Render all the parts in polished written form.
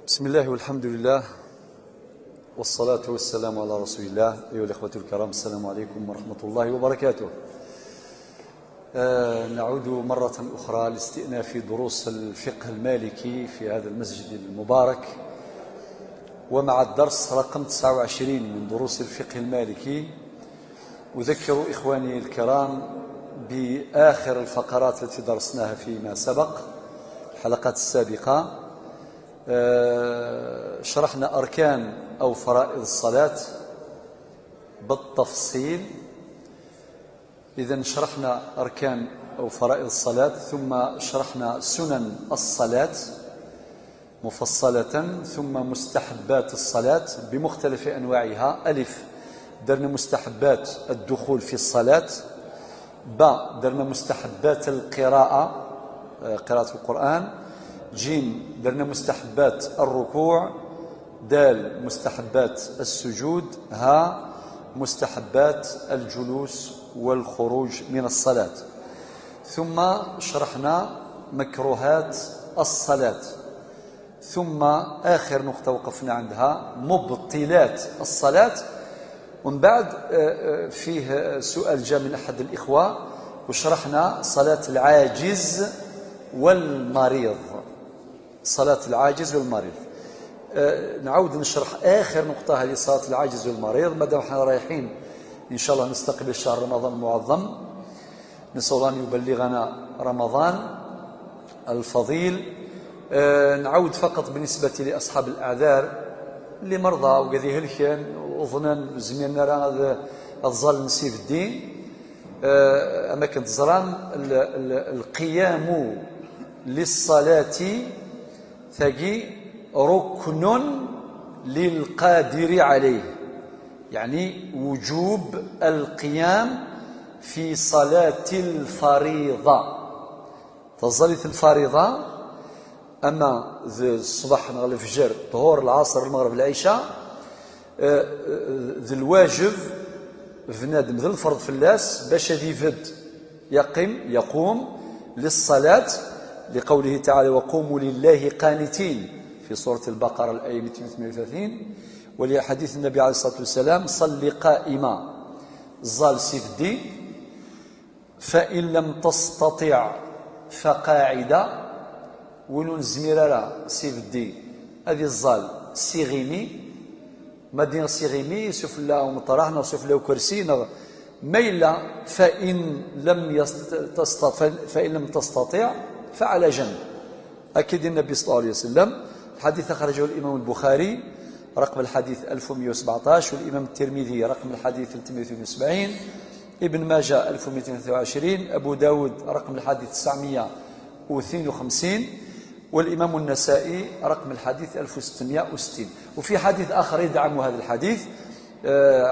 بسم الله والحمد لله والصلاة والسلام على رسول الله. أيها الإخوة الكرام، السلام عليكم ورحمة الله وبركاته. نعود مرة أخرى لاستئناف دروس الفقه المالكي في هذا المسجد المبارك، ومع الدرس رقم 29 من دروس الفقه المالكي. أذكر إخواني الكرام بآخر الفقرات التي درسناها فيما سبق، الحلقات السابقة. شرحنا أركان أو فرائض الصلاة بالتفصيل. إذن شرحنا أركان أو فرائض الصلاة، ثم شرحنا سنن الصلاة مفصلة، ثم مستحبات الصلاة بمختلف أنواعها. ألف، درنا مستحبات الدخول في الصلاة. باء، درنا مستحبات القراءة، قراءة القرآن. جيم، درنا مستحبات الركوع. دال، مستحبات السجود. ها، مستحبات الجلوس والخروج من الصلاة. ثم شرحنا مكروهات الصلاة. ثم آخر نقطة وقفنا عندها مبطلات الصلاة. ومن بعد فيه سؤال جاء من أحد الإخوة، وشرحنا صلاة العاجز والمريض. صلاة العاجز والمريض. نعود نشرح آخر نقطة، هذه صلاة العاجز والمريض. ما دام احنا رايحين إن شاء الله نستقبل شهر رمضان المعظم، نسأل الله أن يبلغنا رمضان الفضيل. نعود فقط بالنسبة لأصحاب الأعذار اللي مرضى وقد يهلكن وظنن زميلنا راه الظل نسيف الدين. أما كنت زران القيام للصلاة ثقي ركن للقادر عليه، يعني وجوب القيام في صلاة الفريضة. تظلت الفريضة، أما الصباح الفجر طهور العصر المغرب العشاء، ذي الواجب فنادم ذي الفرض فلاس باش يفد يقوم للصلاة، لقوله تعالى وقوموا لله قانتين في سورة البقرة الآية 238، ولحديث النبي عليه الصلاة والسلام صل قائما زال سيفدي، فإن لم تستطع فقاعدة. ونون زميرة سيفدي هذه الزال سيغيمي، مدينة سيغيمي سفلا ومطرحنا سفلا وكرسي ميلا، فإن لم تستطع فعلى جنب. أكيد النبي صلى الله عليه وسلم. الحديث أخرجه الإمام البخاري رقم الحديث 1117، والإمام الترمذي رقم الحديث 372، ابن ماجه 1223، أبو داود رقم الحديث 952، والإمام النسائي رقم الحديث 1660. وفي حديث آخر يدعم هذا الحديث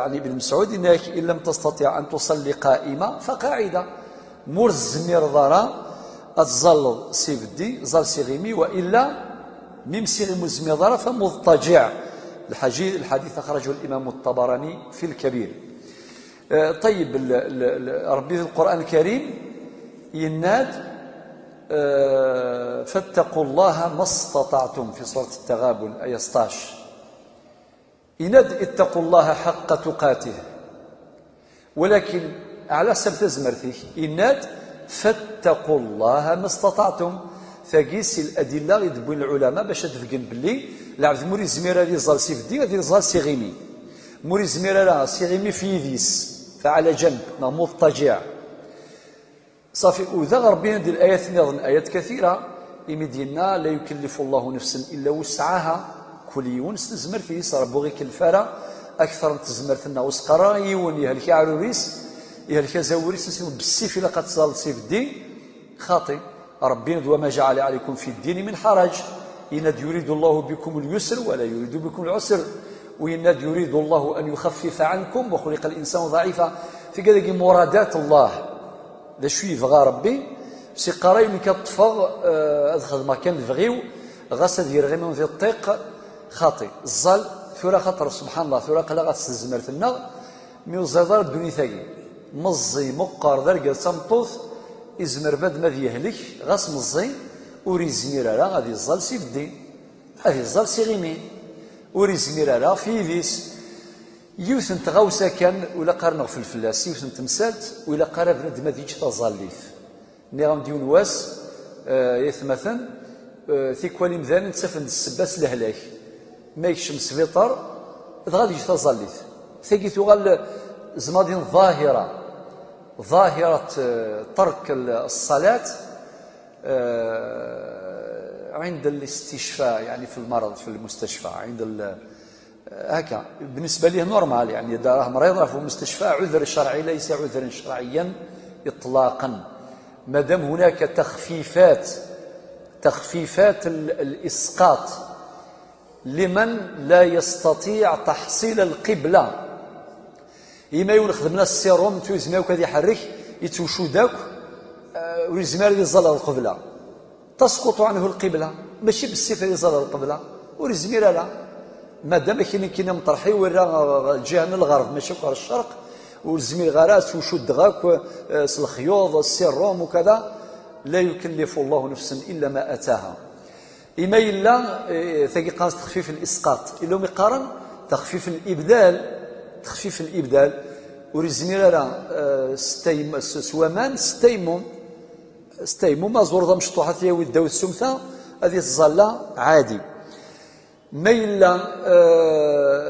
عن ابن مسعود، إنك إن لم تستطيع أن تصلي قائمة فقاعدة. مرز مرضرة الزل سيفدي زل سيغيمي، وإلا ميم سيغيم زميضرة فمضطجع. الحديث أخرجه الإمام الطبراني في الكبير. طيب، ربي القرآن الكريم يناد فاتقوا الله ما استطعتم في سورة التغابن آية 16. يناد اتقوا الله حق تقاته، ولكن على سبت زمرتك يناد فاتقوا الله ما استطعتم. ثقيس الأدلة يدبون العلماء باش تفقن باللي العبد موري زميرة اللي زال سيفدي غادي زال سيغيمي، موري زميرة لا سيغيمي في يديس فعلى جنب مضطجع صافي. وذا ربي عند الآيات نظن آيات كثيرة يمدينا لا يكلف الله نفسا إلا وسعها، كل يون تزمر فيه ربو غير كلفارة أكثر من تزمرتنا وسقرا يون يهلك عروريس يهلك زوريس بالسيف إلا قد صال سيف الدين خاطئ. ربي وما جعل عليكم في الدين من حرج، إن يريد الله بكم اليسر ولا يريد بكم العسر، وإن يريد الله أن يخفف عنكم وخلق الإنسان ضعيفا. في كذا مرادات الله ذا شو يبغى ربي سي قراي ملي كتفغ ادخل ما كان بغيو غاس دير غير من في الطيق خاطئ الزال ثورة خطر سبحان الله ثورة قلا غتزمرتنا مي زادر الدنيا ثاقي مزي مقر درقل سمطوث إزمر باد ما يهلك غاس مزي وري زمير راه غادي الزال سيف الدين. هذه الزال سيغيمي وريزمير راه في فيس يوثن تغاوسا كان ولا قارن في الفلاس يوثن تمسالت ولا قارا بنادم ديج تظاليف ني غنديو نواس يثمثن تيكوالي مذان نتسفن السباس لهلاك ما يكشم سبيطار غادي يجي تظاليف ثاقي تغال زمادين ظاهرة ترك الصلاة عند الاستشفاء، يعني في المرض في المستشفى عند هكا بالنسبة ليه normal، يعني إذا راه مريض راه في المستشفى عذر شرعي ليس عذرا شرعيا إطلاقا ما دام هناك تخفيفات الإسقاط لمن لا يستطيع تحصيل القبلة. إما يقول خدمنا السيروم توزنا وكذا يحرك يتوشو داك ويزمار يزال القبلة تسقط عنه القبلة، ماشي بالسيف يزال القبلة ورزمير لا، ما دام كاين مطرحي ورا الجهة من الغرب ماشي كره الشرق والزمير غراس وشد غاك الخيوط السيروم وكذا، لا يكلف الله نفسا إلا ما أتاها. إما إلا ثقي قاس تخفيف الإسقاط إلا يقارن تخفيف الإبدال، تخفيف الإبدال ورزمير راه سوامان ستيموم ما زور مشطوحة يا داو السمثة هذه الزلة عادي. ما إلا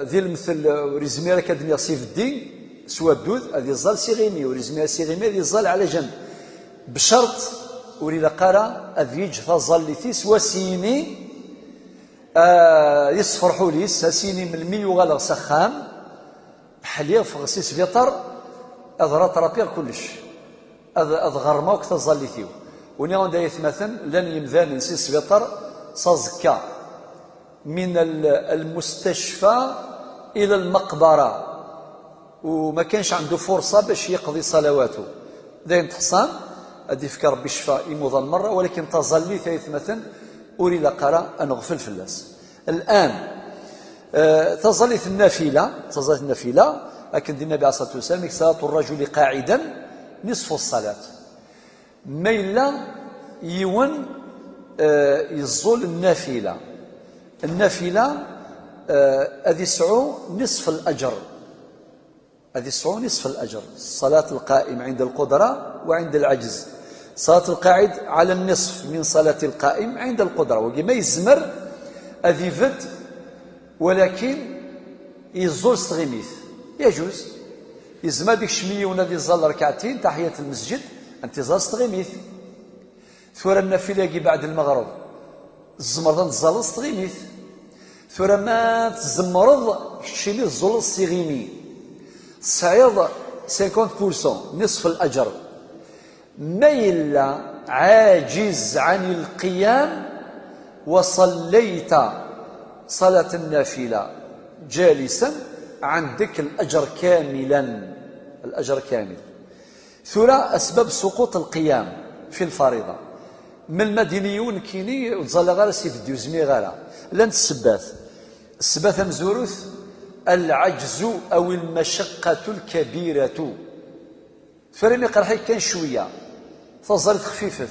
ذي المثل ورزميرة كدنيا سيف الدين سوا الدود هذه الزال سيغيمي ورزميرة سيغيمي هذه الزال على جنب بشرط وريلا قرا أذيج تظلتي سوا سيني يصفر حوليس سيني من الميو غالغ سخام حليغ فغسيس فيطر أذرا ترابير كلش أذغر موك تظلتيو وني غندا يتمثل لن يمذان نسيس فيطر صزكا من المستشفى إلى المقبرة وما كانش عنده فرصة باش يقضي صلواته داين تحصان أدي فكر ربي الشفاء يمضى مرة، ولكن تظلي ثلاث أريد قرا أن أغفل فلاس. الآن تظلي النافلة، تظلي النافلة لكن النبي عليه الصلاة والسلام صلاة الرجل قاعدا نصف الصلاة، ما إلا يون يزول النافلة، النافلة أذي سعو نصف الأجر، أذي سعو نصف الأجر. صلاة القائم عند القدرة وعند العجز، صلاة القاعد على النصف من صلاة القائم عند القدرة، وما يزمر أذي فد ولكن يزول ستغيميث يجوز يزمر ديك شمية ونادي زال ركعتين تحية المسجد أنت زال ستغيميث. ثورة النافلة بعد المغرب الزمرض تزال ستغيميث، ثورة ما تزمرض شيني الزول الصغيمي صعيد 50% نصف الأجر. ما إلا عاجز عن القيام وصليت صلاة النافلة جالسا عندك الأجر كاملا، الأجر كامل. ثورة أسباب سقوط القيام في الفريضة من المدينيون كيني وتظل غير سيف ديوزمي غالا لن السباث، السباث مزوروث العجز أو المشقة الكبيرة. فريمي قرحي كان شوية تظل خفيفة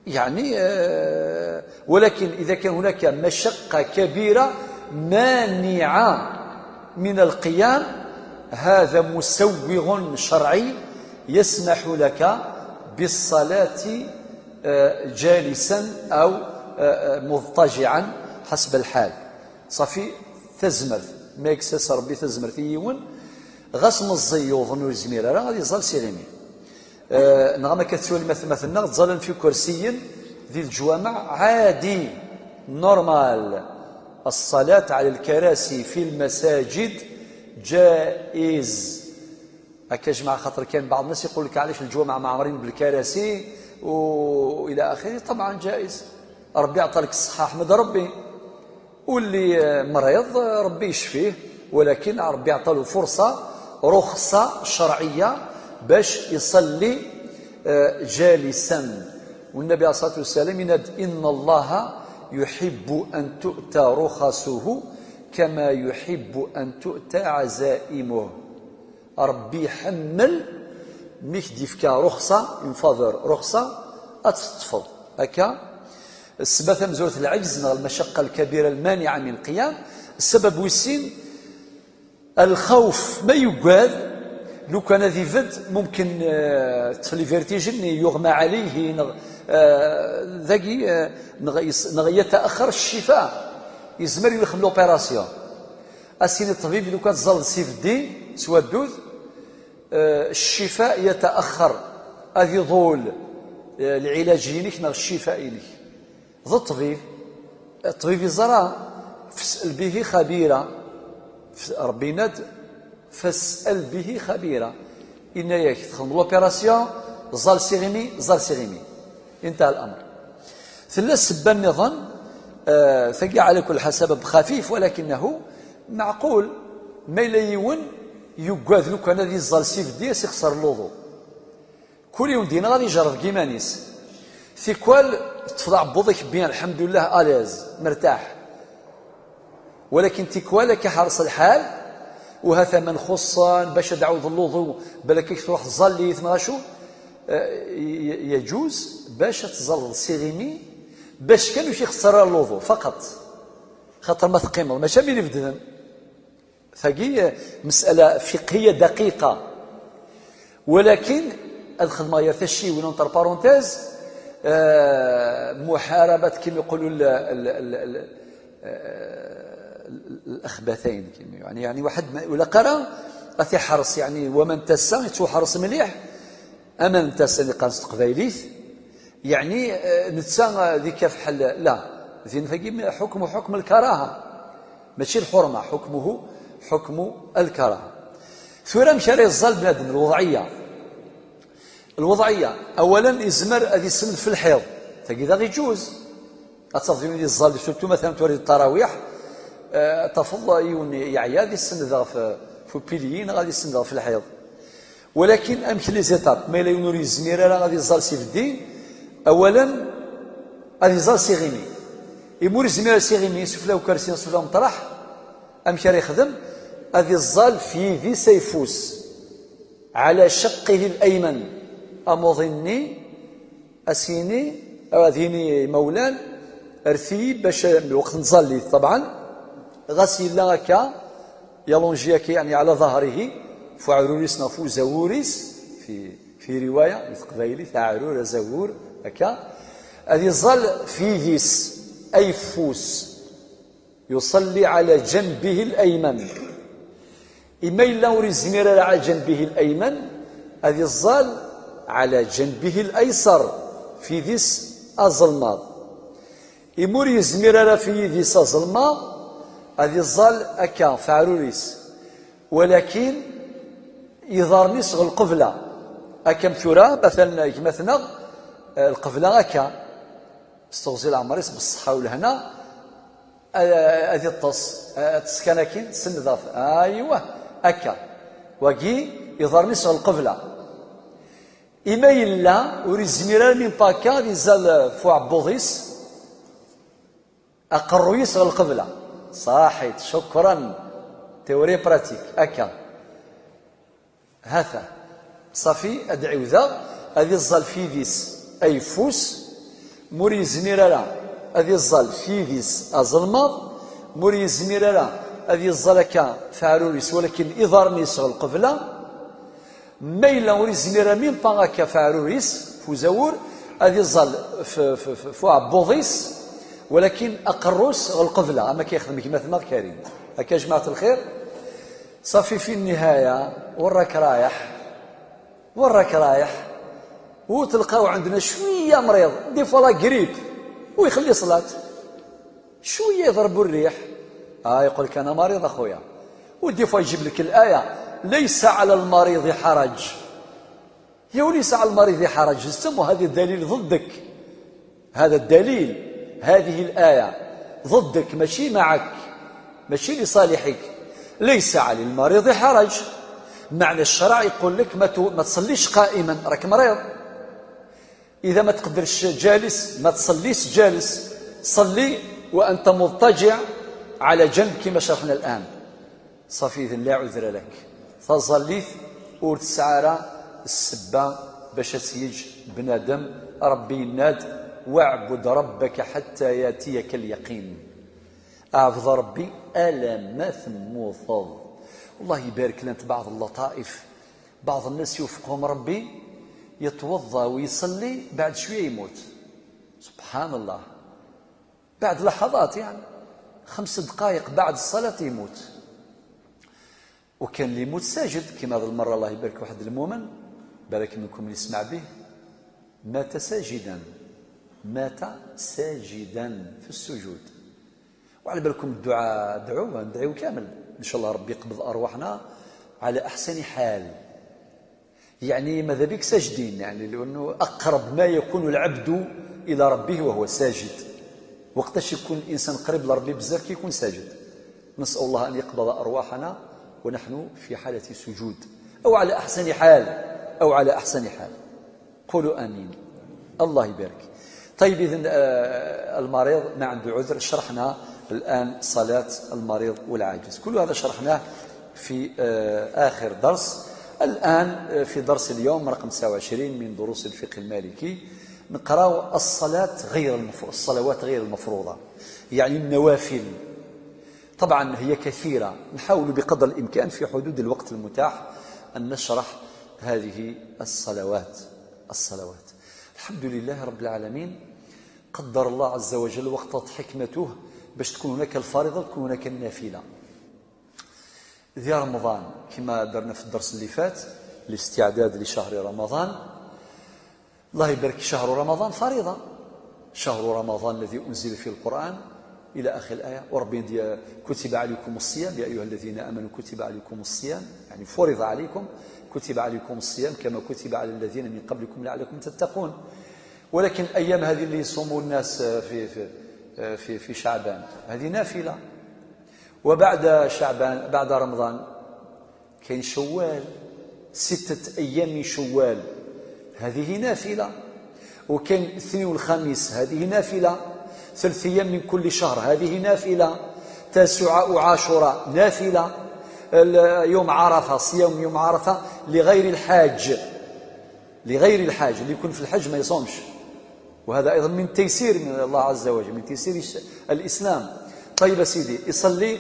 يعني ولكن إذا كان هناك مشقة كبيرة مانعة من القيام هذا مسوغ شرعي يسمح لك بالصلاة جالسا أو مضطجعا حسب الحال. صافي تزمر ما يكسس ربي تزمر تيون غسم الزيوض نوزمير راه غادي يظل سيريمي نغما كتسولي مثلا تظل في كرسي ذي الجوامع عادي normal. الصلاة على الكراسي في المساجد جائز. هكا جماعة خاطر كان بعض الناس يقول لك علاش الجوامع معمرين بالكراسي والى اخره. طبعا جائز، ربي عطى لك الصحة احمد ربي، واللي مريض ربي يشفيه، ولكن ربي عطى له فرصة رخصة شرعية باش يصلي جالسا. والنبي عليه الصلاة والسلام ينادي إن الله يحب أن تؤتى رخصه كما يحب أن تؤتى عزائمه. ربي يحمل ميك ديفكا رخصة une faveur رخصة أتتفض هكا. السبب مزورة العجز، المشقة الكبيرة المانعة من القيام. السبب ويسين الخوف، ما يقال لو كان ذي فد ممكن تخلي فيرتيجن يغمى عليه، ذاكي يتأخر الشفاء، يزمر يخدم l'opération. أسين الطبيب لو كان تظل سيف الدين سوا الدوز، الشفاء يتأخر، أذي ظول العلاج ينك نغ الشفاء ينك. ذا الطبيب، الطبيب يزرع فاسأل به خبيرا، ربي ناد فاسأل به خبيرا. إن ياك تخدم l'opération زال سيغيمي زال سيغيمي، انتهى الأمر. ثلاث سبان النظام ثقي على كل حال سبب خفيف ولكنه معقول. ما لا يون يقاد لو كان ذي الزال سيف ديس يخسر لوضو كل يوم دينا غادي يجرب كيمانيس ثيكوال تفضع بوضك بيان الحمد لله آليز مرتاح، ولكن تيكوال كحرص الحال وهذا من خصان باش دعوض اللوضو بالك تروح تظلي ثم يجوز باش تظل سيغيمي باش كانوا شي يخسر اللوضو فقط، خاطر ما تقيمه ماشي مين يبدل. ثقي مسألة فقهية دقيقة، ولكن الخدمة هي تشي وين entre parenthèses محاربة كما يقولوا الأخبثين، يعني واحد ولا قرا غادي حرص، يعني ومن تسا يتحرص مليح، أما من تسا اللي قانص قبايليث يعني نتسا ذيك فحال لا زين. ثقي حكمه حكم الكراهة ماشي الحرمة، حكمه حكم الكراهة. ثورة مشى يظل بنادم الوضعية، الوضعية أولا يزمر هذه السن في الحيض تلقي ذا يجوز أتفضل يظل سورتو مثلا توري التراويح تفضل يون يعيا هذه السن ذا في بيليين غادي السن ذا في الحيض، ولكن أمشي لي زيتاب ما إلا يونوري الزميرة لا غادي يظل سيف الدين. أولا غادي يظل سيغيمي يمور الزميرة سيغيمي سفلا وكرسي سفلا مطرح أمشي راه يخدم غادي يظل في ذي سيفوس على شقه الأيمن أمضني أسيني أذيني مولان أرثي باش الوقت نصلي طبعا غسيل لا هكا يلونجيا يعني على ظهره فعروريس نفو زوريس في رواية مثقبايلي تعرور زور هكا غادي يظل في ذيس أي فوس يصلي على جنبه الأيمن. إما إلا وري الزميرة على جنبه الأيمن غادي يظل على جنبه الأيسر في ذيس أزلماض. إمور يزمير في ذيس أزلماض غادي يظل أكا فعروريس، ولكن يضرنيس غ القبلة أكا مثورة مثلا مثلا القبلة أكا استغزي العمريس بالصحة والهنا هذه الطص تسكناكين سن أيوه أكا وكي يضرنيس غ القبلة. إما إلا وري من باكا يزال فوع بوضيس أقرويس غ القبلة صحيت شكرا théorie pratique أكا هذا صافي أدعيو ذا هذه الظل في ذيس أي فوس موري زميرة هذه الظل في ذيس أزلماض موري زميرة هذه الظل كا فاروريس ولكن إضارنيس غ القبلة. ما إلا وري زميرة من باكا فاروريس فوزاور هذه الظل فوع بوضيس ولكن أقروس غ القبلة أما كيخدم كيما ثما كريم هكا جماعة الخير. صافي في النهاية وراك رايح وراك رايح وتلقاو عندنا شوية مريض des fois la grippe ويخلي صلاة شوية يضربوا الريح يقول لك أنا مريض أخويا، و des fois يجيب لك الآية ليس على المريض حرج. يا وليس على المريض حرج استموا هذا الدليل ضدك، هذا الدليل هذه الآية ضدك ماشي معك ماشي لصالحك. ليس على المريض حرج، معنى الشرع يقول لك ما تصليش قائما راك مريض، إذا ما تقدرش جالس ما تصليش جالس، صلي وأنت مضطجع على جنب كما شرحنا الآن. صافي إذن لا عذر لك تظليت ورتسعارة السبة باش تسيج بنادم ربي يناد واعبد ربك حتى ياتيك اليقين. اعبد ربي ألا ما ثموثض. الله يبارك لنا بعض اللطائف، بعض الناس يوفقهم ربي يتوضأ ويصلي بعد شوية يموت، سبحان الله، بعد لحظات يعني 5 دقائق بعد الصلاة يموت. وكان اللي يموت ساجد، كما هذه المرة الله يبارك واحد المؤمن بارك منكم اللي يسمع به، مات ساجدا، مات ساجدا في السجود. وعلى بالكم الدعاء دعوه ندعيو كامل إن شاء الله ربي يقبض أرواحنا على أحسن حال، يعني ماذا بك ساجدين، يعني لأنه أقرب ما يكون العبد إلى ربه وهو ساجد. وقتاش يكون الإنسان قريب لربي بزاف كيكون ساجد. نسأل الله أن يقبض أرواحنا ونحن في حالة سجود أو على أحسن حال، أو على أحسن حال. قولوا آمين. الله يبارك. طيب إذن المريض ما عنده عذر، شرحنا الآن صلاة المريض والعاجز، كل هذا شرحناه في آخر درس. الآن في درس اليوم رقم 29 من دروس الفقه المالكي نقرأ الصلاة غير الصلوات غير المفروضة، يعني النوافل. طبعا هي كثيرة، نحاول بقدر الإمكان في حدود الوقت المتاح أن نشرح هذه الصلوات. الصلوات الحمد لله رب العالمين، قدر الله عز وجل وقت حكمته باش تكون هناك الفريضة وتكون هناك النافلة. ذي رمضان كما درنا في الدرس اللي فات الاستعداد لشهر رمضان، الله يبارك، شهر رمضان فريضة، شهر رمضان الذي أنزل فيه القرآن إلى آخر الآية. وربي كتب عليكم الصيام يا أيها الذين آمنوا كتب عليكم الصيام، يعني فرض عليكم، كتب عليكم الصيام كما كتب على الذين من قبلكم لعلكم تتقون. ولكن الأيام هذه اللي يصوموا الناس في في في في شعبان هذه نافلة، وبعد شعبان بعد رمضان كاين شوال، 6 أيام من شوال هذه نافلة، وكاين الاثنين والخميس هذه نافلة، 3 أيام من كل شهر هذه نافلة، تاسعة وعاشوراء نافلة، يوم عرفة صيام يوم عرفة لغير الحاج، لغير الحاج اللي يكون في الحج ما يصومش، وهذا أيضا من تيسير من الله عز وجل، من تيسير الإسلام. طيب سيدي يصلي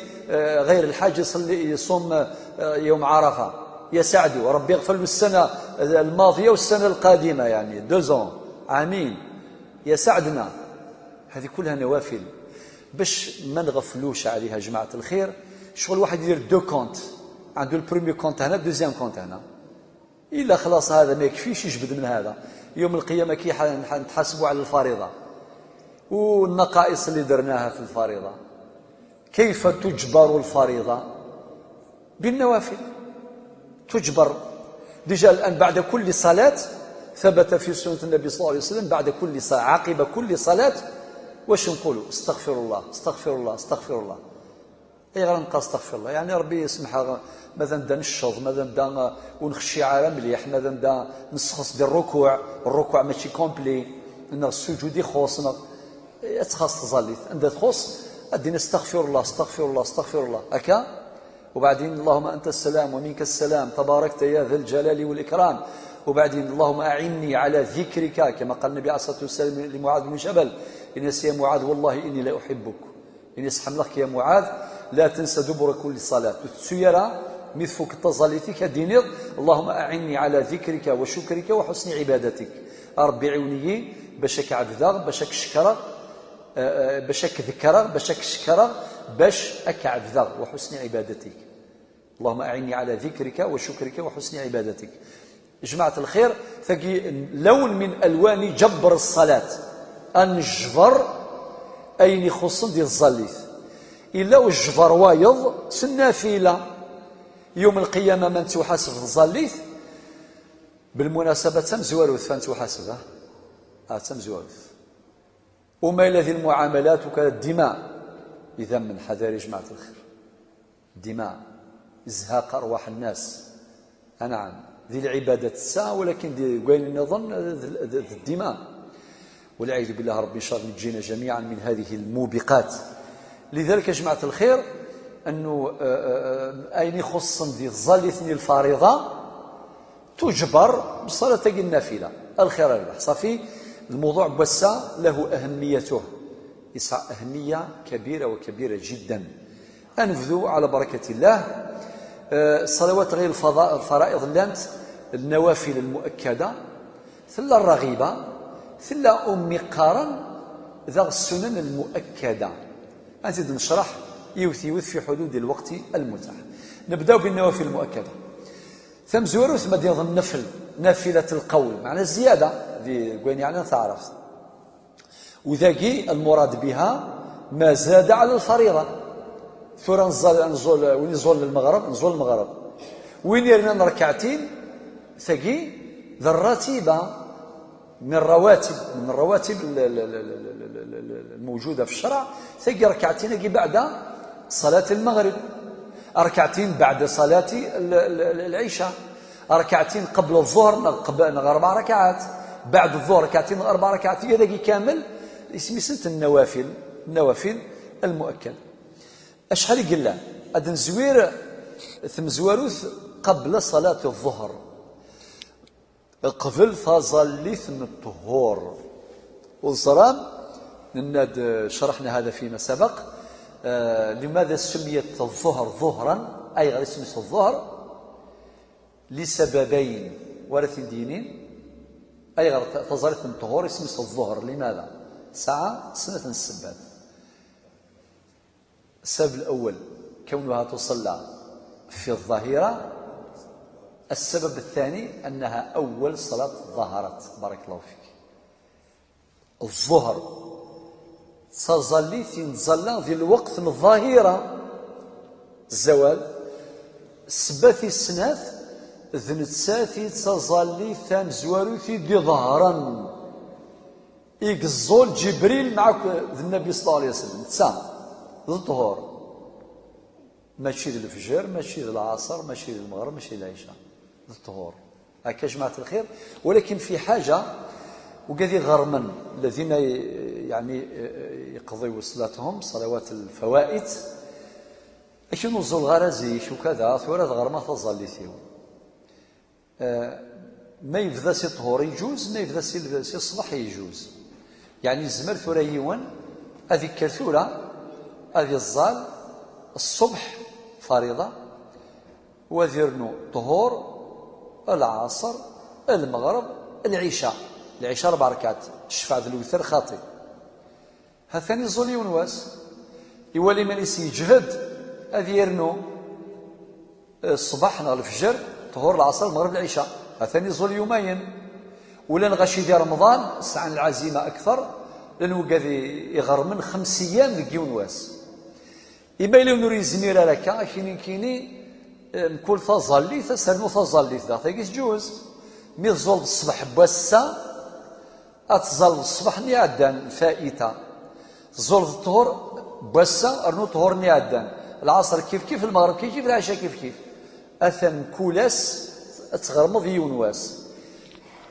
غير الحاج يصلي يصوم يوم عرفة يسعده ربي يغفر له السنة الماضية والسنة القادمة، يعني 2 ans، عامين، يسعدنا. هذه كلها نوافل باش ما نغفلوش عليها جماعة الخير. شغل واحد يدير deux comptes، عنده ال premier compte هنا deuxième compte هنا، إلا خلاص هذا ما يكفيش يجبد من هذا. يوم القيامة كي نتحاسبوا على الفريضة والنقائص اللي درناها في الفريضة. كيف تجبر الفريضة؟ بالنوافل تجبر. déjà الآن بعد كل صلاة ثبت في سنة النبي صلى الله عليه وسلم بعد كل صلاة، عقب كل صلاة واش نقولوا؟ استغفر الله استغفر الله استغفر الله. اي غير نبقى استغفر الله، يعني ربي يسمح. ماذا نبدا نشظ، ماذا نبدا ونخشي على مليح، ماذا نبدا نسخص ديال الركوع، الركوع ماشي complet، السجود يخوصنا، تخص تظليت عندها تخص، ادي نستغفر الله استغفر الله استغفر الله هكا، وبعدين اللهم انت السلام ومنك السلام تباركت يا ذا الجلال والاكرام، وبعدين اللهم اعني على ذكرك كما قال النبي عليه الصلاه والسلام لمعاذ بن جبل، ان يا معاذ والله اني لا احبك، اني لك يا معاذ لا تنسى دبر كل صلاه، تسيرا مثفك تظليتك دينيض، اللهم اعني على ذكرك وشكرك وحسن عبادتك. ربي عوني باش كعبدا باش كشكر باش كذكر باش كشكر باش اكعبدا وحسن عبادتك. اللهم اعني على ذكرك وشكرك وحسن عبادتك. جماعة الخير ثقي لون من الوان جبر الصلاة، انجبر اين يخصن ديال الزليث، الا والجبر وايض سنافلة يوم القيامة من تحاسب الزليث. بالمناسبة تم زواروث فان تحاسب تم زواروث. وما إلى ذي المعاملات وكذا الدماء، إذا من حذاري جماعة الخير الدماء، إزهاق أرواح الناس. نعم ذي العبادة الساعة، ولكن ذي قاين النظام ذي الدماء، والعياذ بالله ربي إن شاء الله نجينا جميعا من هذه الموبقات. لذلك يا جماعة الخير أنه أين يخصن ذي الظليثني الفريضة تجبر بصلاة النافلة الخير الربح صافي. الموضوع بوسا له أهميته، يسعى أهمية كبيرة وكبيرة جدا. أنفذوا على بركة الله. الصلوات غير الفرائض لانت النوافل المؤكدة، ثم الرغيبة، ثم أمي قارن ذا السنن المؤكدة. أنزيد نشرح يوث في حدود الوقت المتاح. نبدأ بالنوافل المؤكدة. ثم زورو ثم ديال النفل، نافلة القول معنى الزيادة ذي قوين يعني تعرف، وذاكي المراد بها ما زاد على الفريضة. ثورة نزول وين نزول المغرب، نزول المغرب وين يرنا ركعتين، ثقي ذا الراتبة من الرواتب، من الرواتب الموجودة في الشرع. ثقي ركعتين بعد صلاة المغرب، ركعتين بعد صلاة العشاء، ركعتين قبل الظهر قبل 4 ركعات، بعد الظهر ركعتين 4 ركعات. هذا كامل اسمي سنة النوافل، النوافل المؤكدة. أشحال قلنا أدن زوير ثمزواروث قبل صلاة الظهر، قبل فظليث الطهور والزرام. نناد شرحنا هذا فيما سبق. لماذا سميت الظهر ظهرا؟ أي غير سميت الظهر لسببين ورث دينين. أي غير تظليث الطهور اسمه الظهر لماذا؟ ساعة سنة السباب. السبب الأول كونها تصلى في الظهيرة. السبب الثاني أنها أول صلاة ظهرت. بارك الله فيك. الظهر تظلي تنظل في الوقت من الظهيرة الزوال. سباتي السناث ذنتساتي تظلي ثام زواروثي دي ظهرا يقزول جبريل معك النبي صلى الله عليه وسلم تسا الظهور، ماشي الفجر، ماشي العصر، ماشي المغرب، ماشي العشاء، الطهور. هكا جماعة الخير. ولكن في حاجة وقذي غرما الذين يعني يقضيوا صلاتهم صلوات الفوائت، اش نوزل غرازي شو كذا ثورة غرما تظلي ثيو. ما يبدا سي الطهور يجوز، ما يبدا سي الصباح يجوز. يعني الزمر ثورة يوان هذيك ثورة هذه الزال الصبح فريضة، وذرنو طهور العصر المغرب العشاء، العشاء 4 ركعات الشفع ذا الوتر خاطئ. هذا ثاني ونواس يولي من يجهد هذه يرنو الصباح نهار الفجر طهور العصر المغرب العشاء، هذا ثاني زول يومين. ولا نغشي ديال رمضان سعان العزيمة أكثر، لأنه قاعد يغرمن 5 أيام ذيك ونواس. إما إلا نوري زميرة لك كيني كيني مكل تظلي تسرنو تظلي ذا ثاقي تجوز. مي تزول الصباح بوسا أتزال الصباح ني عدان فائتة، تزول الطهور بوسا أرنو طهور ني عدان، العصر كيف كيف، المغرب كيف كيف، العشاء كيف كيف. أثن كولاس تغرمض يونواس.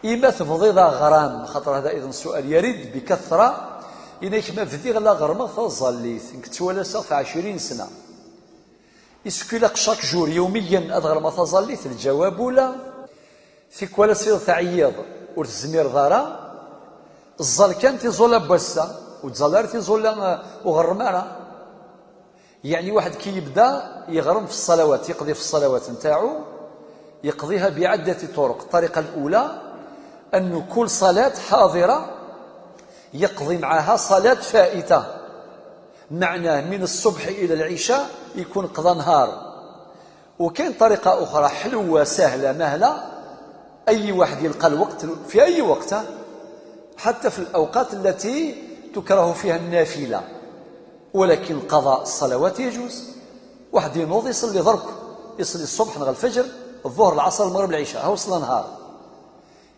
إما تفضي ذا غرام، خاطر هذا أيضا سؤال يرد بكثرة. إنك ما فدي غلا غرمة تظليت كنت في 20 سنة. est-ce que لاق chaque jour يوميا أدغرمة تظليت؟ الجواب لا. في كوالا سير تعيض ورتزمير دارا الزال كان تيزولا بوسا وتزالار تيزولا وغرمانة. يعني واحد كي يبدا يغرم في الصلوات، يقضي في الصلوات نتاعو، يقضيها بعدة طرق. الطريقة الأولى أن كل صلاة حاضرة يقضي معها صلاة فائتة، معناه من الصبح إلى العشاء يكون قضى نهار. وكاين طريقة أخرى حلوة سهلة مهلة، أي واحد يلقى الوقت في أي وقت، حتى في الأوقات التي تكره فيها النافلة، ولكن قضاء الصلوات يجوز. واحد ينوض يصلي ضرب، يصلي الصبح نغ الفجر الظهر العصر المغرب العشاء، هو صلى نهار.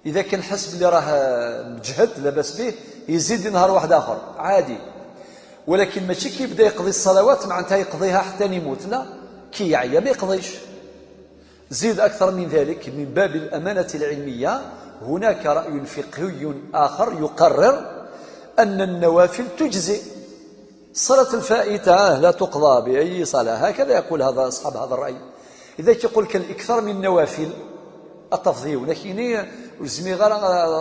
إذا كان حس بلي راه مجهد لاباس به يزيد نهار واحد آخر عادي. ولكن ماشي كي يبدا يقضي الصلوات معناتها يقضيها حتى يموت، لا، كي يعيا ما يقضيش. زيد أكثر من ذلك، من باب الأمانة العلمية هناك رأي فقهي آخر يقرر أن النوافل تجزئ، صلاة الفائتة لا تقضى بأي صلاة، هكذا يقول هذا أصحاب هذا الرأي. إذا يقول كان الإكثار من النوافل التفضيل ولكن وزمي غير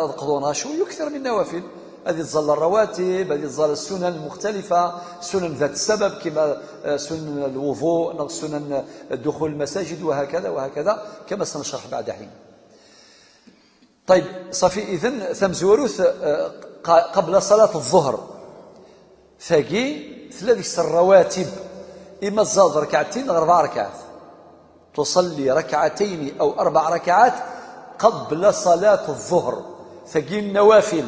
قضونا شو يكثر من النوافل. هذه تظل الرواتب، هذه تظل السنن المختلفة، سنن ذات السبب كما سنن الوضوء، سنن دخول المساجد وهكذا وهكذا كما سنشرح بعد حين. طيب صافي، إذن ثمزوروث قبل صلاة الظهر ثاقي ثلاث الرواتب، إما تزاد ركعتين أو 4 ركعات، تصلي ركعتين أو 4 ركعات قبل صلاة الظهر، ثاقي النوافل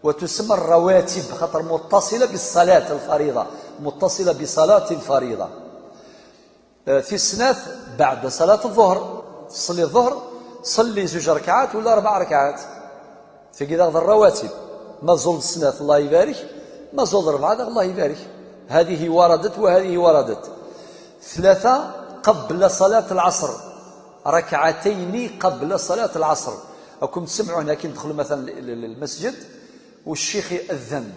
وتسمى الرواتب خاطر متصلة بالصلاة الفريضة، متصلة بصلاة الفريضة. في السناث بعد صلاة الظهر تصلي الظهر، صلي 2 ركعات ولا 4 ركعات، في كذا الرواتب. ما زول السناث الله يبارك، ما زول 4 الله يبارك، هذه وردت وهذه وردت. 3 قبل صلاة العصر، ركعتين قبل صلاة العصر. أكم تسمعوا هنا كي ندخلوا مثلا للمسجد والشيخ يأذن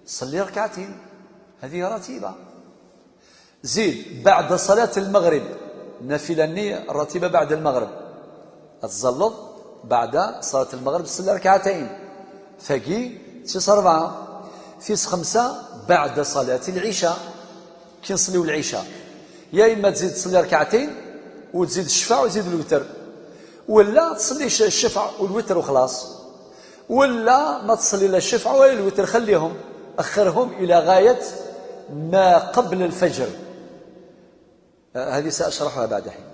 صلي ركعتين، هذه رتيبة. زيد بعد صلاة المغرب نافلة النية الرتيبة بعد المغرب، تزلط بعد صلاة المغرب تصلي ركعتين، ثقي تسع 4. في 5 بعد صلاة العشاء، كي نصليو العشاء يا إما تزيد تصلي ركعتين وتزيد الشفع وتزيد الوتر، ولا تصلي الشفع والوتر وخلاص، ولا ما تصلي لا الشفع ولا الوتر، خليهم أخرهم إلى غاية ما قبل الفجر. هذه سأشرحها بعد حين.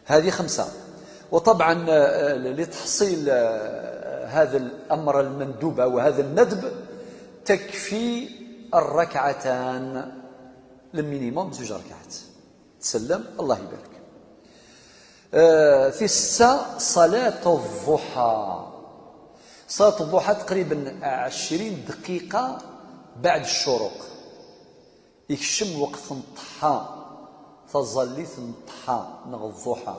هذه 5. وطبعا لتحصيل هذا الأمر المندوب وهذا الندب تكفي الركعتان، ال minimum 2 ركعات، تسلم الله يبارك. في 6 صلاة الضحى. صلاة الضحى تقريبا 20 دقيقة بعد الشروق، يكشم وقت نطحى، تظلي نطحى نغ الضحى،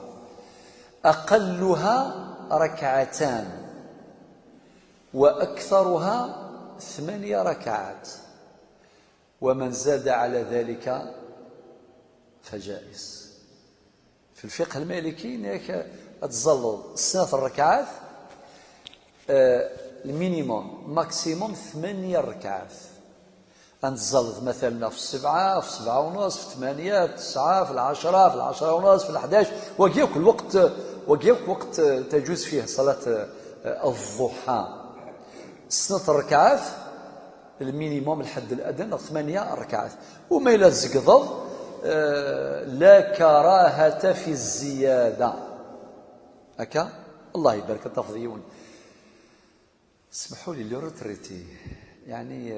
أقلها ركعتان وأكثرها 8 ركعات، ومن زاد على ذلك فجائز. في الفقه المالكي تظل 6 ركعات ال minimum، maximum 8 ركعات. نتزلط مثلا في 7، في 7:30، في 8، في 9، في 10، في 10:30، في 11، وكياك الوقت، وكياك وقت تجوز فيه صلاة الضحى. 6 ركعات ال minimum، الحد الأدنى 8 ركعات، وما إلا تزقضض لا كراهة في الزيادة. هكا الله يبارك التفضيون. اسمحوا لي les retraités، يعني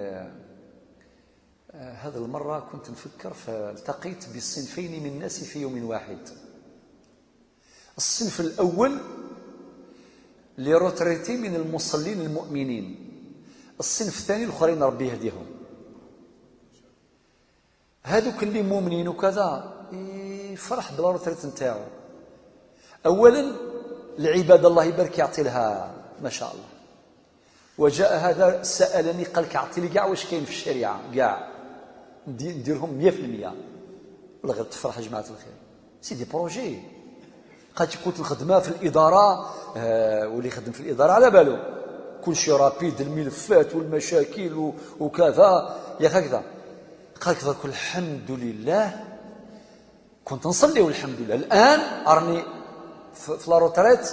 هذا المرة كنت نفكر فالتقيت بصنفين من الناس في يوم واحد. الصنف الأول les retraités من المصلين المؤمنين، الصنف الثاني الآخرين ربي يهديهم. هذوك اللي مؤمنين وكذا يفرح ب la retraite نتاعو. أولا العبادة الله يبارك يعطي لها ما شاء الله. وجاء هذا سألني قال لك اعطي لي كاع واش كاين في الشريعة، كاع نديرهم 100%. والله غير تفرح يا جماعة الخير. c'est des projets. قال كنت الخدمة في الإدارة، واللي يخدم في الإدارة على بالو كل شيء rapide، الملفات والمشاكل وكذا يا هكذا. قال لك الحمد لله كنت نصلي والحمد لله، الآن راني في la retraite،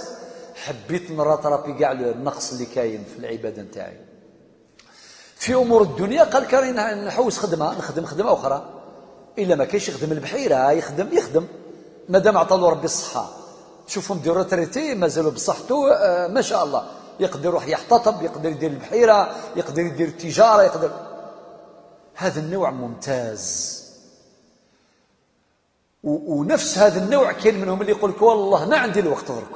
حبيت ن rattraper كاع النقص اللي كاين في العبادة نتاعي. في امور الدنيا قال لك راني نحوس خدمة، نخدم خدمة اخرى، الا ما كاينش يخدم البحيرة، يخدم مادام عطالو ربي الصحة. شوفهم des retraités مازالوا بصحته ما شاء الله، يقدر يروح يحتطب، يقدر يدير البحيرة، يقدر يدير التجارة، يقدر. هذا النوع ممتاز. ونفس هذا النوع كاين منهم اللي يقول لك والله ما عندي الوقت درك،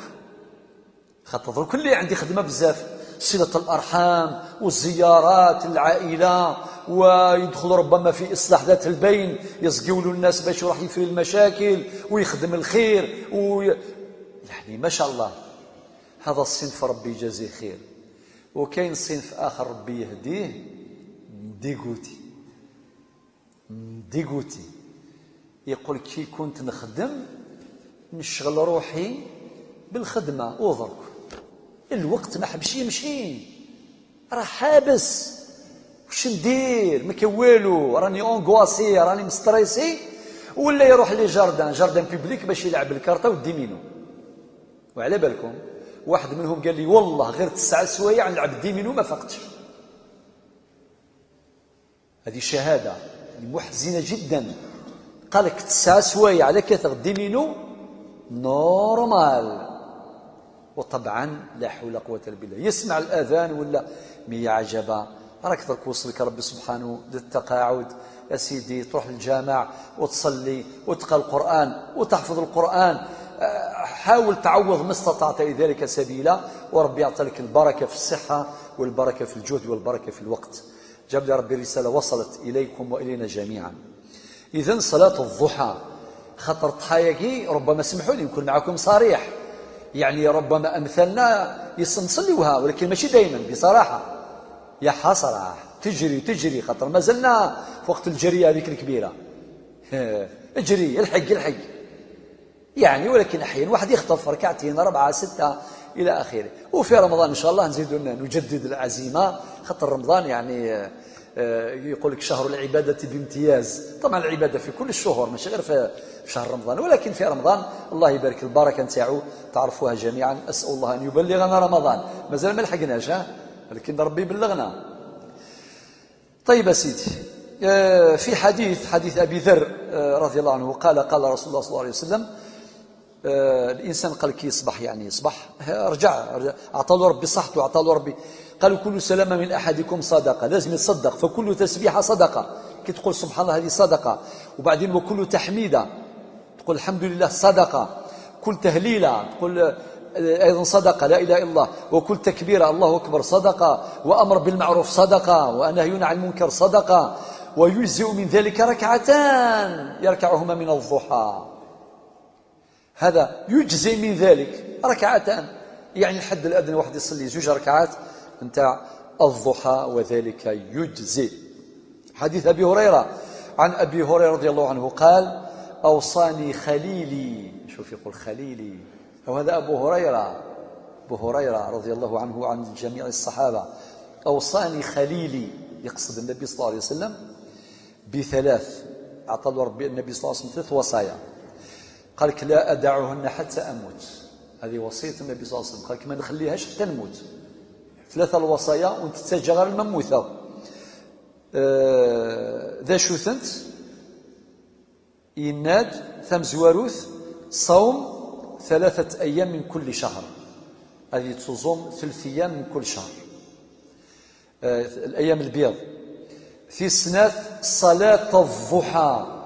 خاطر درك اللي عندي خدمة بزاف، صله الارحام والزيارات العائلة، ويدخل ربما في اصلاح ذات البين، يسقيو له الناس باش يروح يفري المشاكل ويخدم الخير يعني ما شاء الله. هذا الصنف ربي يجازيه خير. وكاين صنف اخر ربي يهديه، dégoûté dégoûté، يقول كي كنت نخدم نشغل روحي بالخدمة وضرك الوقت ما حبش يمشي، راه حابس. واش ندير؟ ما كان والو، راني angoissé، راني مستريسي. ولا يروح les jardins، jardin public، باش يلعب الكارطه والديمينو. وعلى بالكم واحد منهم قال لي والله غير 9 سوايع نلعب الديمينو ما فقتش. هذه شهادة محزنه جدا. قال لك 9 سوايع على كثر الديمينو normal. وطبعا لا حول قوة الا بالله، يسمع الاذان ولا mais عجبا. راك درك وصلك ربي سبحانه للتقاعد يا سيدي، تروح للجامع وتصلي وتقرا القران وتحفظ القران. حاول تعوض ما استطعت الى ذلك سبيلا، وربي يعطي لك البركة في الصحة والبركة في الجهد والبركة في الوقت. جاب لي ربي رسالة وصلت اليكم والينا جميعا. اذا صلاة الضحى، خاطر الضحايا ربما، سمحوا لي نكون معكم صريح، يعني ربما امثالنا نصليوها ولكن ماشي دائما. بصراحة يا حسرة، تجري تجري، خاطر ما زلنا في وقت الجري هذيك الكبيره، اجري الحق الحق يعني. ولكن احيانا واحد يخطف ركعتين، 4، 6، الى اخره. وفي رمضان ان شاء الله نزيد نجدد العزيمه، خاطر رمضان يعني يقول لك شهر العبادة بامتياز. طبعا العبادة في كل الشهور، ماشي غير في شهر رمضان، ولكن في رمضان الله يبارك البركة نتاعو تعرفوها جميعا. أسأل الله أن يبلغنا رمضان، مازال ما لحقناش ولكن ربي يبلغنا. طيب سيدي، في حديث أبي ذر رضي الله عنه قال: قال رسول الله صلى الله عليه وسلم، الإنسان قال كي يصبح، يعني يصبح رجع أعطى له ربي صحته، أعطى له ربي، قالوا كل سلامة من أحدكم صدقة، لازم يتصدق. فكل تسبيحة صدقة، كي تقول سبحان الله هذه صدقة. وبعدين وكل تحميدة، تقول الحمد لله صدقة. كل تهليلة تقول أيضا صدقة، لا إله إلا الله. وكل تكبيرة الله أكبر صدقة. وأمر بالمعروف صدقة، ونهي عن المنكر صدقة. ويجزئ من ذلك ركعتان يركعهما من الضحى. هذا يجزي من ذلك ركعتان، يعني الحد الأدنى واحد يصلي 2 ركعات نتاع الضحى وذلك يجزي. حديث أبي هريرة، عن أبي هريرة رضي الله عنه قال: أوصاني خليلي. شوف، يقول خليلي، وهذا أبو هريرة، أبو هريرة رضي الله عنه وعن جميع الصحابة. أوصاني خليلي، يقصد النبي صلى الله عليه وسلم، بثلاث. أعطى له ربي النبي صلى الله عليه وسلم ثلاث وصايا، قال لك لا أدعهن حتى أموت. هذه وصية النبي صلى الله عليه وسلم، قال لك ما نخليهاش حتى نموت. ثلاثة الوصايا وانت تسجل غير المموثة. ذا شوثنت يناد ثمزواروث صوم 3 أيام من كل شهر. هذه تصوم 3 أيام من كل شهر، الأيام البيض. في سنة صلاة الضحى.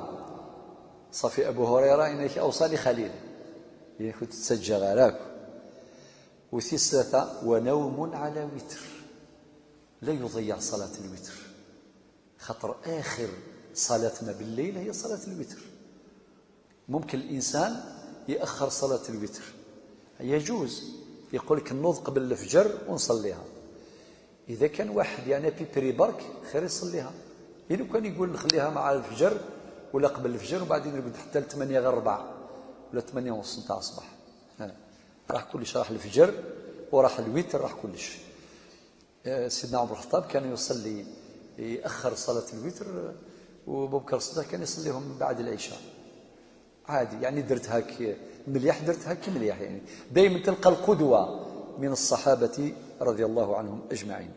صافي أبو هريرة إنك أوصاني خليل، يعني كنت تسجل غراك. وفي ثلاثة ونوم على وتر. لا يضيع صلاة الوتر، خاطر آخر صلاتنا بالليل هي صلاة الوتر. ممكن الإنسان يأخر صلاة الوتر، يجوز، يقول لك نوض قبل الفجر ونصليها. إذا كان واحد يعني à peu près برك خير يصليها. إذا كان يقول نخليها مع الفجر ولا قبل الفجر وبعدين يرقد حتى 8 غير ربع ولا 8:30 نتاع الصباح، راح كلش، راح الفجر وراح الوتر، راح كلش. سيدنا عمر الخطاب كان يصلي، يأخر صلاة الوتر، وابو بكر الصديق كان يصليهم بعد العشاء عادي. يعني درت هاك مليح، درت هاك مليح. يعني دائما تلقى القدوة من الصحابة رضي الله عنهم أجمعين.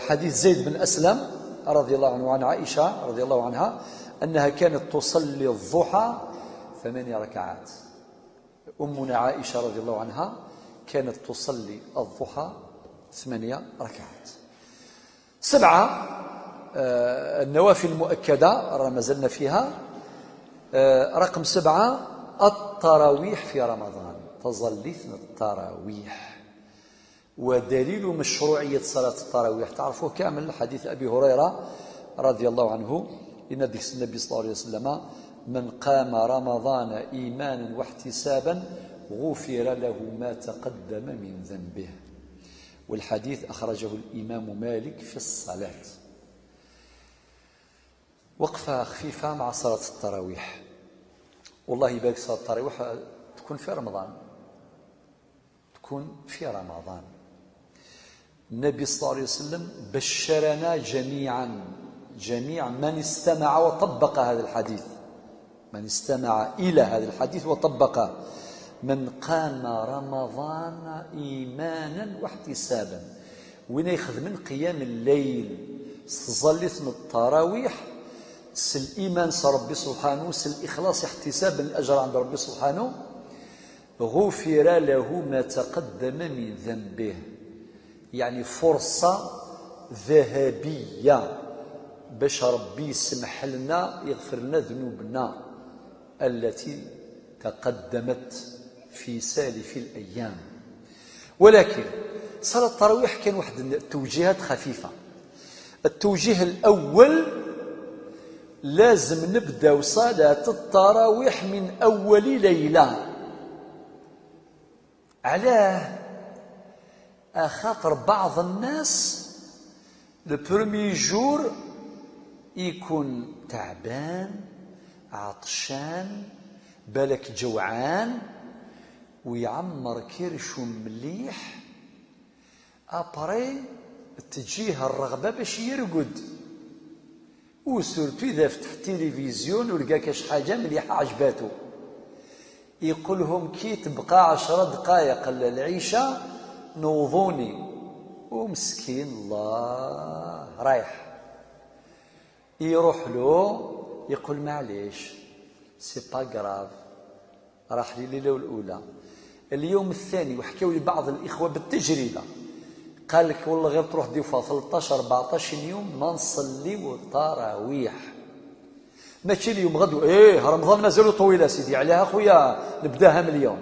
حديث زيد بن أسلم رضي الله عنه عن عائشة رضي الله عنها أنها كانت تصلي الضحى 8 ركعات. أمنا عائشة رضي الله عنها كانت تصلي الضحى 8 ركعات. 7، النوافل المؤكدة ما زلنا فيها. رقم 7 التراويح في رمضان، تظليت التراويح. ودليل مشروعية صلاة التراويح تعرفوه كامل، حديث أبي هريرة رضي الله عنه، إن النبي صلى الله عليه وسلم: من قام رمضان إيمانا واحتسابا غفر له ما تقدم من ذنبه. والحديث أخرجه الإمام مالك في الصلاة. وقفة خفيفة مع صلاة التراويح. والله يبارك، صلاة التراويح تكون في رمضان. تكون في رمضان. النبي صلى الله عليه وسلم بشرنا جميعا، جميع من استمع وطبق هذا الحديث، من استمع إلى هذا الحديث وطبقه، من قام رمضان إيمانا واحتسابا، وين يخذ من قيام الليل تظلت من التراويح، الإيمان ربي سبحانه، الإخلاص احتسابا الأجر عند ربي سبحانه، غفر له ما تقدم من ذنبه. يعني فرصة ذهبية باش ربي يسمح لنا يغفر لنا ذنوبنا التي تقدمت في سالف الأيام. ولكن صلاة التراويح كان واحد التوجيهات خفيفة. التوجيه الأول، لازم نبدأ صلاة التراويح من أول ليلة. علاه؟ خاطر بعض الناس le premier jour يكون تعبان، عطشان، بالك جوعان، ويعمر كرشو مليح، après تجيه الرغبة باش يرقد، و surtout اذا فتح التلفزيون ولقى كاش حاجة مليحة عجباتو، يقول لهم كي تبقى 10 دقائق العيشة نوضوني، ومسكين الله رايح يروح له يقول معليش c'est pas grave، راح لي الليلة الاولى. اليوم الثاني، وحكاو لي بعض الاخوة بالتجربة، قال لك والله غير تروح des fois 13 14 يوم ما نصلي التراويح، ماشي اليوم غدو، ايه رمضان مازال طويل سيدي، عليها خويا نبداها من اليوم،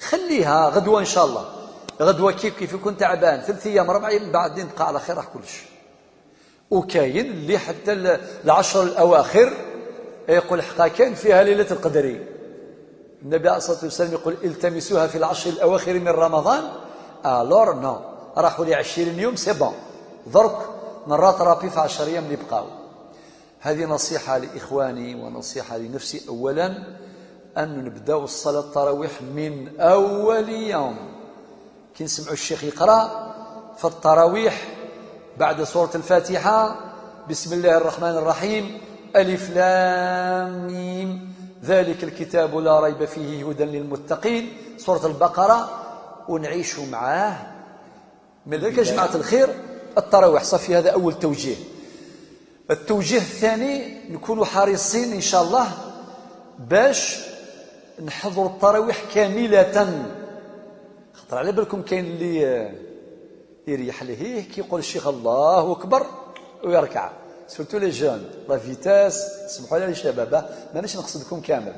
خليها غدوه ان شاء الله، غدوه كيف كيف يكون تعبان 3 ايام 4 ايام بعدين بقى على خير راح كلش. وكاين اللي حتى العشر الاواخر يقول حقا كان فيها ليلة القدر، النبي عليه الصلاة والسلام يقول التمسوها في العشر الاواخر من رمضان. alors non، راحوا لي 20 يوم c'est bon، درك ن rattraper في 10 ايام اللي بقاو. هذه نصيحة لاخواني ونصيحة لنفسي اولا، ان نبداو الصلاة التراويح من اول يوم. كي نسمعوا الشيخ يقرا في التراويح بعد سورة الفاتحة بسم الله الرحمن الرحيم، ألف لام ميم ذلك الكتاب لا ريب فيه هدى للمتقين، سورة البقرة، ونعيش معاه من ذلك جماعة الخير التراويح. صافي، هذا أول توجيه. التوجيه الثاني، نكونوا حريصين إن شاء الله باش نحضروا التراويح كاملة. خاطر على بالكم كاين اللي يريح لهيه كي يقول الشيخ الله أكبر ويركع، surtout les jeunes la vitesse. سمحوا لي الشباب، مانيش نقصدكم كامل.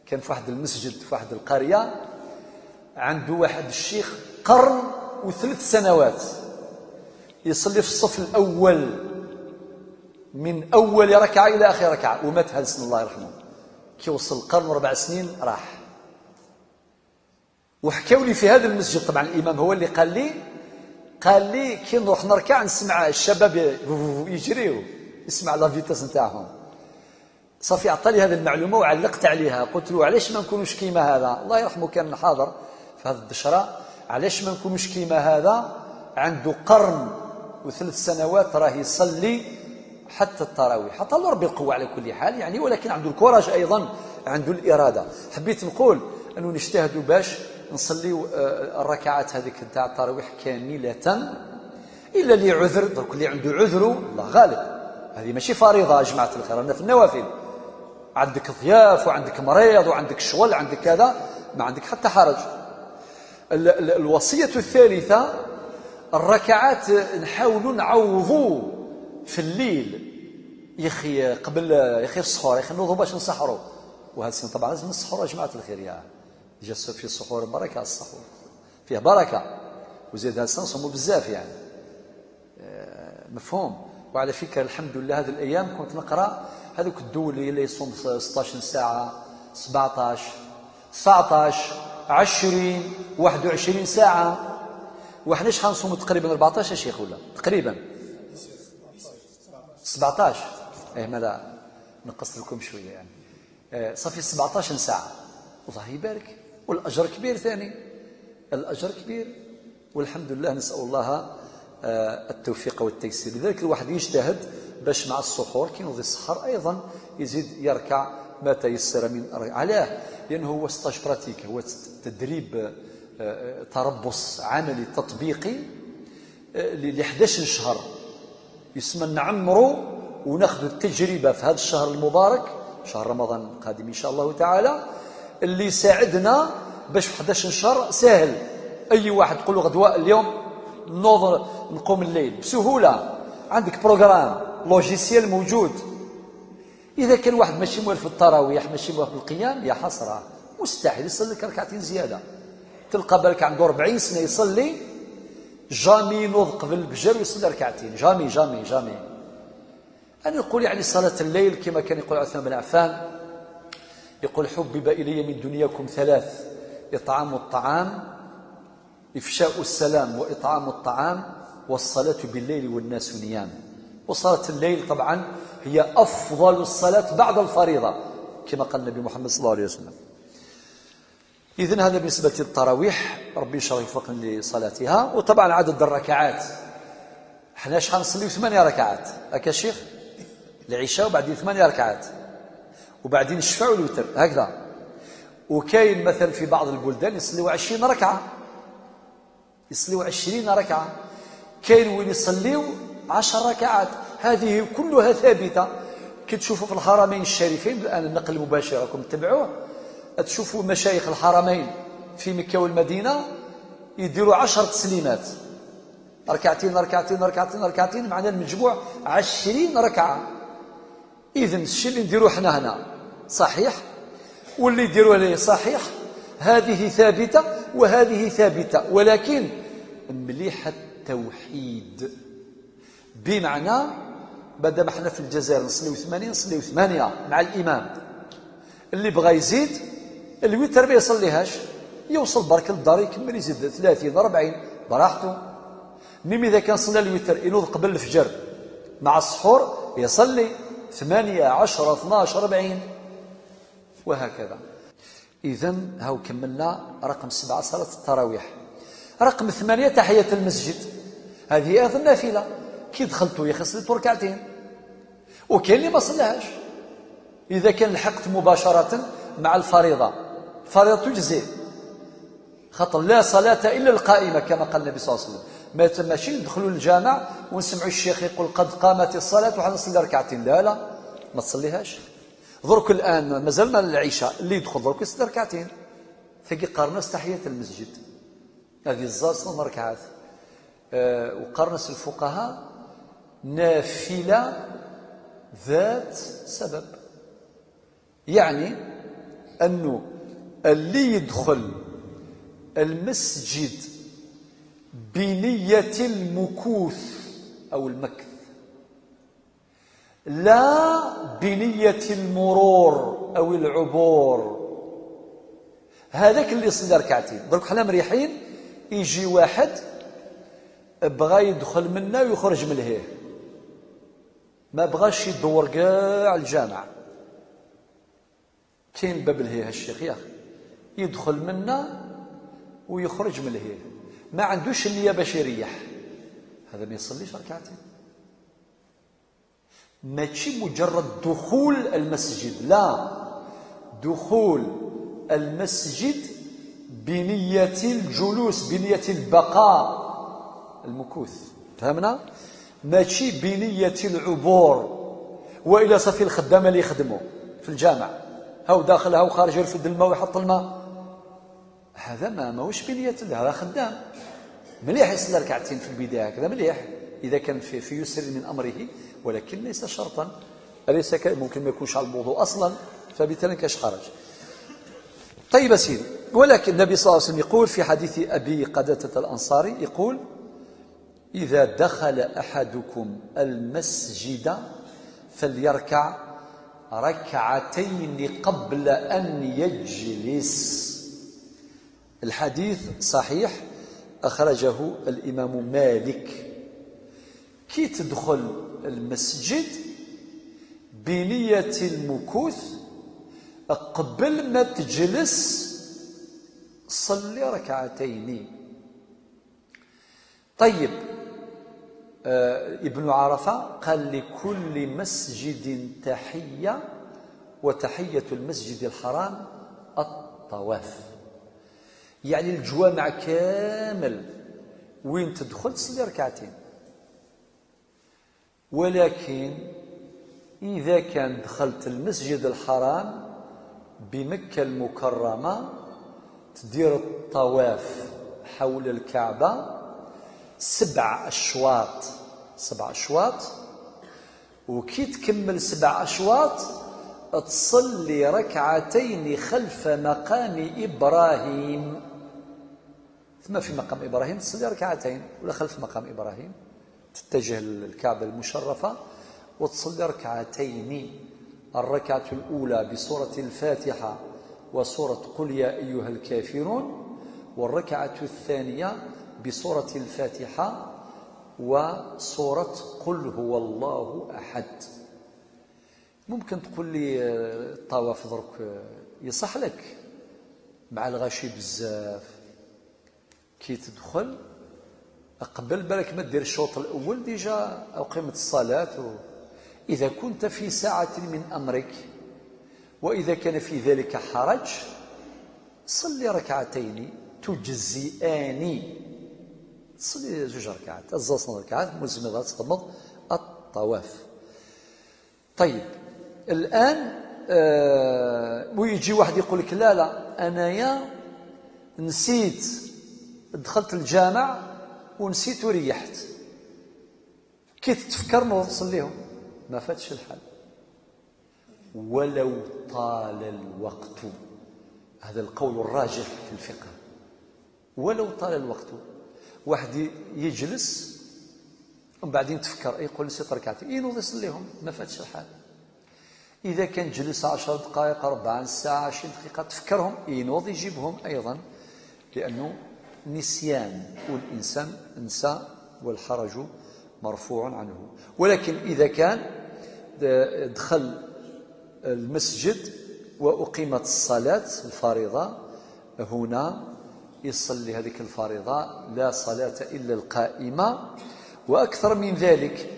كان في واحد المسجد في واحد القرية عنده واحد الشيخ قرن و3 سنوات يصلي في الصف الأول من أول ركعة إلى آخر ركعة، ومات هذا السنة الله يرحمه. كي وصل قرن و4 سنين راح. وحكاو لي في هذا المسجد، طبعا الإمام هو اللي قال لي، قال لي كي نروح نركع نسمع الشباب يجريو، نسمع la vitesse نتاعهم. صافي عطاني هذه المعلومة وعلقت عليها، قلت له علاش ما نكونوش كيما هذا، الله يرحمه كان حاضر في هذه الدشره، علاش ما نكونوش كيما هذا، عنده قرن و3 سنوات راه يصلي حتى التراويح، حتى الله ربي القوة على كل حال يعني، ولكن عنده ال courage ايضا، عنده الارادة. حبيت نقول انه نجتهدوا باش نصليو الركعات هذيك نتاع التراويح كاملة، الا اللي عذر، درك اللي عنده عذره الله غالب، هذه ماشي فريضة يا جماعة الخير، رانا في النوافل، عندك ضياف وعندك مريض وعندك شغل عندك كذا، ما عندك حتى حرج. الوصية الثالثة، الركعات نحاولوا نعوضوا في الليل يا اخي، قبل يا اخي السحور، يا اخي نوضوا باش نسحروا، وهذا السنة طبعا لازم نسحروا يا جماعة الخير، يا جا في السحور بركة، السحور فيه بركة، وزيد هذا السنة صوموا بزاف يعني، مفهوم. وعلى فكرة الحمد لله هذه الايام كنت نقرا هذوك الدول اللي يصوم 16 ساعة، 17، 19، 20، 21 ساعة، وحنا شحال نصوموا تقريبا؟ 14 يا شيخ ولا تقريبا 17؟ ايه مالا نقصت لكم شوية يعني، صافي 17 ساعة، الله يبارك، والاجر كبير ثاني. الأجر كبير، والحمد لله، نسأل الله التوفيق والتيسير. لذلك الواحد يجتهد باش مع السحور كي ينوض يسحر أيضا يزيد يركع ما تيسر من علاه، لأنه هو stage pratique، هو تدريب، تربص عملي تطبيقي ل 11 شهر، يسمى نعمروا وناخذ التجربة في هذا الشهر المبارك، شهر رمضان القادم إن شاء الله تعالى، اللي يساعدنا باش في 11 شهر ساهل. أي واحد تقول له غدوة اليوم نوض نقوم الليل بسهولة، عندك programme logiciel موجود. إذا كان واحد ماشي موالف التراويح، ماشي موالف القيام، يا حسرة مستحيل يصلي لك ركعتين زيادة. تلقى بالك عنده 40 سنة يصلي، jamais ينوض قبل الفجر ويصلي ركعتين، jamais jamais jamais. أنا نقول يعني صلاة الليل كما كان يقول عثمان بن عفان، يقول حبب إلي من دنياكم ثلاث: إطعام الطعام، إفشاء السلام وإطعام الطعام، والصلاة بالليل والناس نيام. وصلاة الليل طبعا هي أفضل الصلاة بعد الفريضة كما قال النبي محمد صلى الله عليه وسلم. إذن هذا بالنسبة للتراويح، ربي إن شاء الله يوفقنا لصلاتها. وطبعا عدد الركعات، حنا شحال نصليو؟ 8 ركعات هكا الشيخ، العشاء وبعدين 8 ركعات وبعدين الشفع والوتر هكذا. وكاين مثلا في بعض البلدان يصليو 20 ركعة، يصليو 20 ركعة، كاين وين يصليو 10 ركعات. هذه كلها ثابتة. كي تشوفوا في الحرمين الشريفين الآن النقل المباشر راكم تتبعوه، تشوفوا مشايخ الحرمين في مكة والمدينة يديروا 10 تسليمات، ركعتين ركعتين ركعتين ركعتين، معنى المجموع 20 ركعة. إذن الشيء اللي نديروه حنا هنا صحيح، واللي يديروه ليه صحيح، هذه ثابتة وهذه ثابتة، ولكن مليح التوحيد. بمعنى بدل ما حنا في الجزائر نصليو 8 نصليو 8 مع الإمام، اللي بغى يزيد الوتر ما يصليهاش، يوصل برك للدار يكمل يزيد 30 40 براحته. même إذا كان صلى الوتر ينوض قبل الفجر مع السحور يصلي 8 10 12 40 وهكذا. إذن هاو كملنا رقم 7 صلاة التراويح. رقم 8 تحية المسجد، هذه أيضا نافلة. كي دخلتو يا أخي صليتو ركعتين، وكاين اللي ما صلاهاش. إذا كان لحقت مباشرة مع الفريضة، الفريضة تجزئ، خاطر لا صلاة إلا القائمة كما قال النبي صلى الله عليه وسلم. ما ماشي ندخلوا للجامع ونسمعوا الشيخ يقول قد قامت الصلاة وحنا نصلي ركعتين، لا لا ما تصليهاش. درك الآن مازالنا العشاء، اللي يدخل درك يصلي ركعتين. ثقي قرنس تحية المسجد، هذه الزاز ركعات. وقرنس الفقهاء نافلة ذات سبب، يعني أنه اللي يدخل المسجد بنية المكوث أو المكث لا بنية المرور أو العبور، هذاك اللي يصلي ركعتين. درك حنا مريحين، يجي واحد بغى يدخل منا ويخرج من لهيه، ما بغاش يدور كاع الجامع، كاين باب لهيه الشيخ يا أخي، يدخل منا ويخرج من لهيه، ما عندوش النية باش يريح، هذا ما يصليش ركعتين. ماشي مجرد دخول المسجد، لا، دخول المسجد بنية الجلوس، بنية البقاء، المكوث، فهمنا؟ ماشي بنية العبور. وإلى صافي الخدامة اللي يخدموا في الجامع، هاو داخل هاو خارج، يرفد الماء ويحط الماء، هذا ماهوش بنية، هذا خدام. مليح يصلي ركعتين في البداية هكذا مليح إذا كان في يسر من أمره، ولكن ليس شرطا، أليس ممكن ما يكونش على الموضوع أصلا، فبالتالي كاش خرج. طيب سيدي، ولكن النبي صلى الله عليه وسلم يقول في حديث أبي قتادة الأنصاري، يقول إذا دخل أحدكم المسجد فليركع ركعتين قبل أن يجلس. الحديث صحيح، أخرجه الإمام مالك. كي تدخل المسجد بنية المكوث قبل ما تجلس صلي ركعتين. طيب ابن عرفة قال لكل مسجد تحية، وتحية المسجد الحرام الطواف. يعني الجوامع كامل وين تدخل تصلي ركعتين، ولكن إذا كان دخلت المسجد الحرام بمكة المكرمة تدير الطواف حول الكعبة 7 أشواط، 7 أشواط، وكي تكمل 7 أشواط تصلي ركعتين خلف مقام إبراهيم. ثم في مقام إبراهيم تصلي ركعتين، ولا خلف مقام إبراهيم تتجه للكعبة المشرفة وتصلي ركعتين. الركعة الأولى بسورة الفاتحة وسورة قل يا أيها الكافرون، والركعة الثانية بسورة الفاتحة وسورة قل هو الله أحد. ممكن تقول لي الطواف درك يصح لك مع الغاشي بزاف، كي تدخل قبل بالك ما دير الشوط الأول déjà أقيمت الصلاة إذا كنت في ساعة من أمرك وإذا كان في ذلك حرج صلي ركعتين تجزئان، تصلي 2 ركعات، الزاصن ركعات ملزمة تغمض الطواف. طيب الآن ويجي واحد يقول لك لا لا أنايا نسيت، دخلت الجامع ونسيت وريحت، كي تتفكر نوض تصليهم، ما فاتش الحال ولو طال الوقت. هذا القول الراجح في الفقه، ولو طال الوقت. واحد يجلس ومن بعدين تفكر يقول نسيت ركعتين، ينوض يصليهم، ما فاتش الحال. إذا كان جلس 10 دقائق، ربع ساعة، 20 دقيقة، تفكرهم ينوض يجيبهم أيضا، لأنه نسيان والإنسان انسى والحرج مرفوع عنه. ولكن إذا كان دخل المسجد وأقيمت الصلاة الفريضة، هنا يصلي هذيك الفريضة، لا صلاة إلا القائمة. وأكثر من ذلك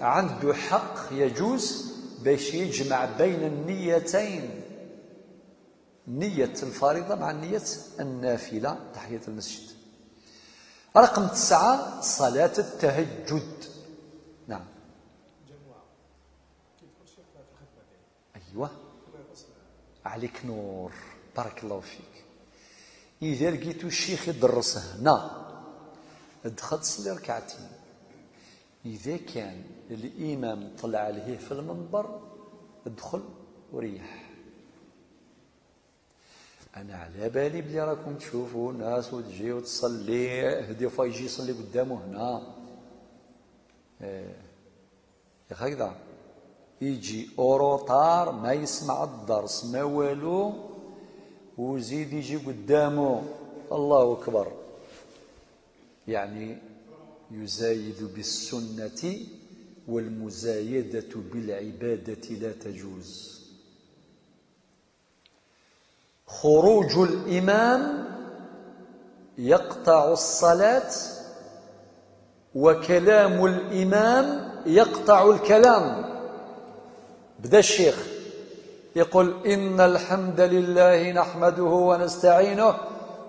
عنده حق يجوز باش يجمع بين النيتين، نية الفريضة مع نية النافلة تحية المسجد. رقم 9 صلاة التهجد. نعم. أيوة عليك نور، بارك الله فيك. إذا لقيتو الشيخ يدرس هنا دخل تصلي ركعتين. إذا كان الإمام طلع عليه في المنبر ادخل وريح. أنا على بالي بلي راكم تشوفوا ناس وتجي وتصلي، هدي فا يجي يصلي قدامه هنا. إيه هكذا يجي أوروطار ما يسمع الدرس ما والو وزيد يجي قدامه، الله أكبر. يعني يزايد بالسنة، والمزايدة بالعبادة لا تجوز. خروج الإمام يقطع الصلاة، وكلام الإمام يقطع الكلام. بدأ الشيخ يقول إن الحمد لله نحمده ونستعينه،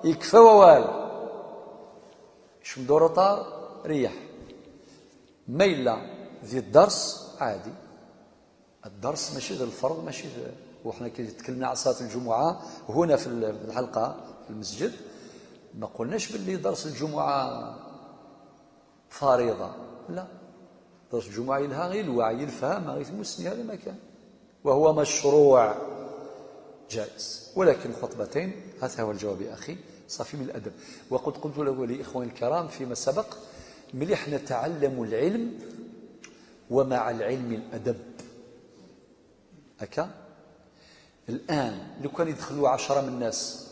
يكفى ووال شم دورطار ريح. ميلة ذي الدرس عادي، الدرس ماشي ذي الفرض، ماشي ذي. وحنا كي تكلمنا على صلاة الجمعة هنا في الحلقة في المسجد ما قلناش باللي درس الجمعة فريضة، لا، درس الجمعة لها غير الوعي الفهم غير المسني، هذا ما كان، وهو مشروع جائز. ولكن خطبتين، هذا هو الجواب يا أخي، صافي من الأدب. وقد قلت له لإخواني الكرام فيما سبق، مليح نتعلم العلم ومع العلم الأدب. هكا الآن لو كان يدخلوا 10 من الناس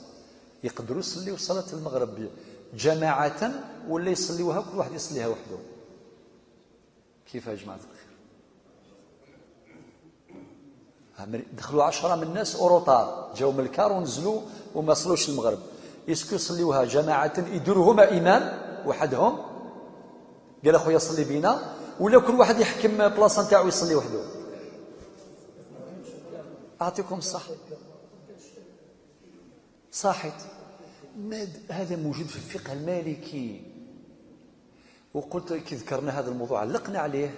يقدروا يصليوا صلاة المغرب جماعة ولا يصليوها كل واحد يصليها وحده؟ كيف يا جماعة الخير؟ دخلوا 10 من الناس en retard، جاو من ال car ونزلوا وما صلوش المغرب، est-ce que يصليوها جماعة يديروهما إمام وحدهم، قال أخويا صلي بينا، ولا كل واحد يحكم بلاصة نتاعو يصلي وحده؟ أعطيكم الصح صحيت. هذا موجود في الفقه المالكي، وقلت كي ذكرنا هذا الموضوع علقنا عليه،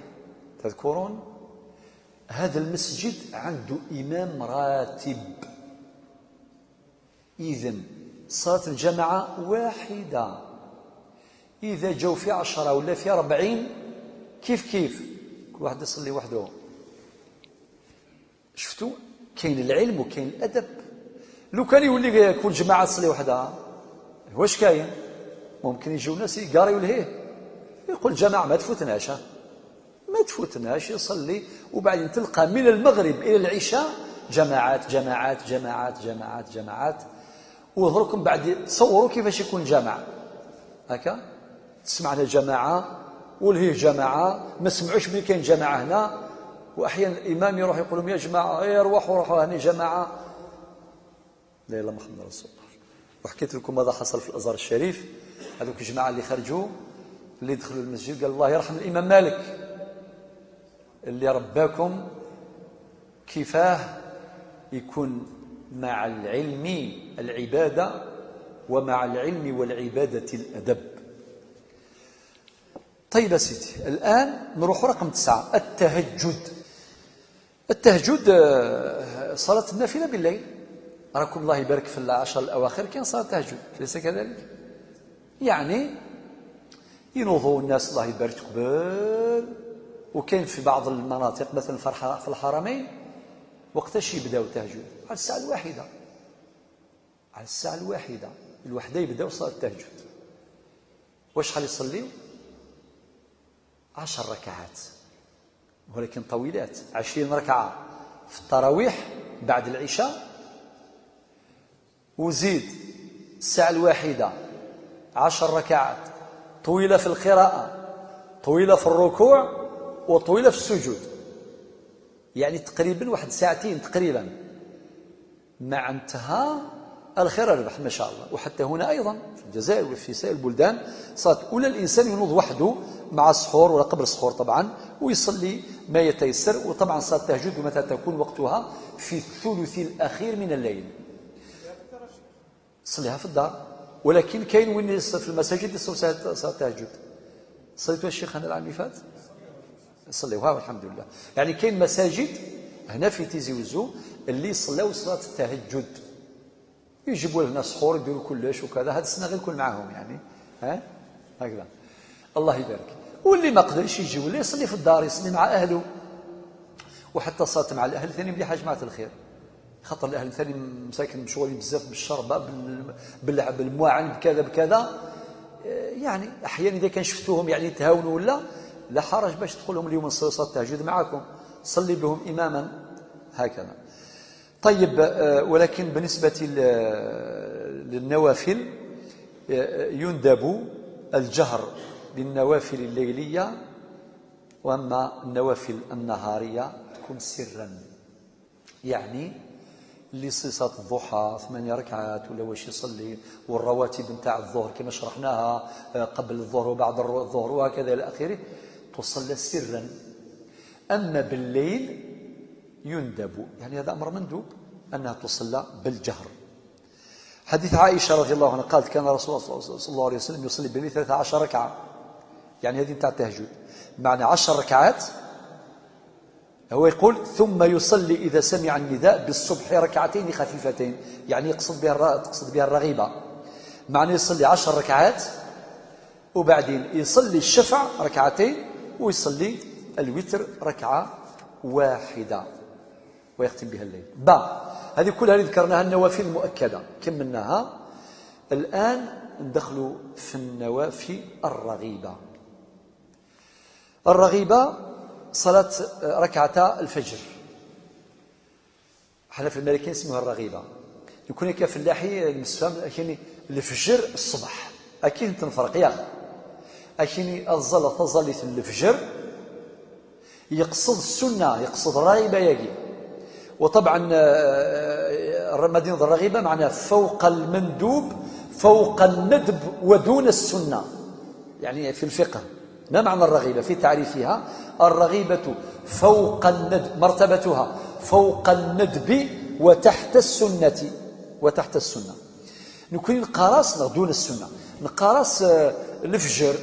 تذكرون هذا المسجد عنده إمام راتب، إذن صلاة الجماعة واحدة، إذا جو في 10 ولا في 40 كيف كيف، كل واحد يصلي وحده. شفتوا كاين العلم وكاين الأدب. لو كان يولي كل جماعة تصلي وحدها واش كاين؟ ممكن يجيو ناس يقاريو لهيه، يقول جماعة ما تفوتناش، ما تفوتناش، يصلي. وبعدين تلقى من المغرب إلى العشاء جماعات جماعات جماعات جماعات جماعات. وذركم بعد تصوروا كيفاش يكون جماعة هكا، تسمعنا جماعة والهيه جماعة، ما سمعوش بلي كاين جماعة هنا. وأحيانا الإمام يروح يقول لهم يا جماعة إيه روحوا روحوا هنا جماعة. لا إله محمد رسول الله. وحكيت لكم ماذا حصل في الأزهر الشريف، هذوك الجماعة اللي خرجوا اللي دخلوا المسجد قال الله يرحم الإمام مالك اللي رباكم كيفاه يكون مع العلم العبادة ومع العلم والعبادة الأدب. طيب سيدي، الآن نروح رقم 9، التهجد. التهجد صلاة النافلة بالليل. راكم الله يبارك في العشر الأواخر كاين صلاة التهجد، أليس كذلك؟ يعني ينوضوا الناس الله يبارك قبل، وكاين في بعض المناطق مثلا في الحرمين وقتاش يبداو التهجد؟ على الساعة 1، على الساعة 1 الوحدة يبداو صلاة التهجد. واش شحال يصليو؟ 10 ركعات، ولكن طويلات، 20 ركعة في التراويح بعد العشاء، وزيد الساعة 1 10 ركعات طويلة في القراءة، طويلة في الركوع، وطويلة في السجود، يعني تقريبا واحد ساعتين تقريبا. مع انتهى الخير الربح ما شاء الله. وحتى هنا أيضا في الجزائر وفي سائر البلدان صارت أولى الإنسان ينوض وحده مع السحور ولا قبل السحور طبعا، ويصلي ما يتيسر. وطبعا صلاة التهجد متى تكون وقتها؟ في الثلث الأخير من الليل، صليها في الدار. ولكن كاين وين في المساجد يصلوا صلاة التهجد. صليتوا الشيخ هنا العام اللي فات؟ صليوها والحمد لله. يعني كاين مساجد هنا في تيزي وزو اللي صلاو صلاة التهجد، يجيبوا لنا سحور يديروا كلش وكذا. هذا السنة غير نكون معاهم يعني، ها هكذا الله يبارك. واللي ما قدرش يجي ولا يصلي في الدار يصلي مع اهله. وحتى صلاة مع الاهل ثاني مليحة جماعة الخير، خاطر الاهل ثاني مساكن مشغولين بزاف بالشربه بالمواعن بكذا بكذا. يعني احيانا اذا كان شفتوهم يعني تهاونوا ولا لا حرج باش تقول لهم اليوم نصلي صلاة التهجد معكم، صلي بهم اماما هكذا. طيب، ولكن بالنسبة للنوافل يندب الجهر بالنوافل الليلية، وأما النوافل النهارية تكون سرا. يعني اللي صلاة الضحى 8 ركعات ولا واش يصلي، والرواتب نتاع الظهر كما شرحناها قبل الظهر وبعد الظهر وهكذا إلى آخره، تصلى سرا. أما بالليل يندب، يعني هذا أمر مندوب أنها تصلى بالجهر. حديث عائشة رضي الله عنها قالت كان رسول الله صلى الله عليه وسلم يصلي بالليل 13 ركعة، يعني هذه نتاع التهجد، معنى 10 ركعات. هو يقول ثم يصلي إذا سمع النداء بالصبح ركعتين خفيفتين، يعني يقصد بها تقصد بها الرغيبة، معنى يصلي 10 ركعات وبعدين يصلي الشفع ركعتين ويصلي الوتر ركعة واحدة ويختم بها الليل. با هذه كلها اللي ذكرناها النوافل المؤكدة كملناها. الآن ندخلوا في النوافل الرغيبة. الرغيبة صلاة ركعتا الفجر، احنا في المالكية نسموها الرغيبة. يكون هكا فلاحي المسفهم كاين الفجر الصبح اكيد تنفرق يا اكيد الزلة تظلي الفجر، يقصد السنة يقصد الرغيبة ياكي. وطبعا مدينة الرغيبة معناها فوق المندوب، فوق الندب ودون السنة. يعني في الفقه ما معنى الرغيبة؟ في تعريفها الرغيبة فوق الندب، مرتبتها فوق الندب وتحت السنة، وتحت السنة. نكون نقراص دون السنة، نقراص الفجر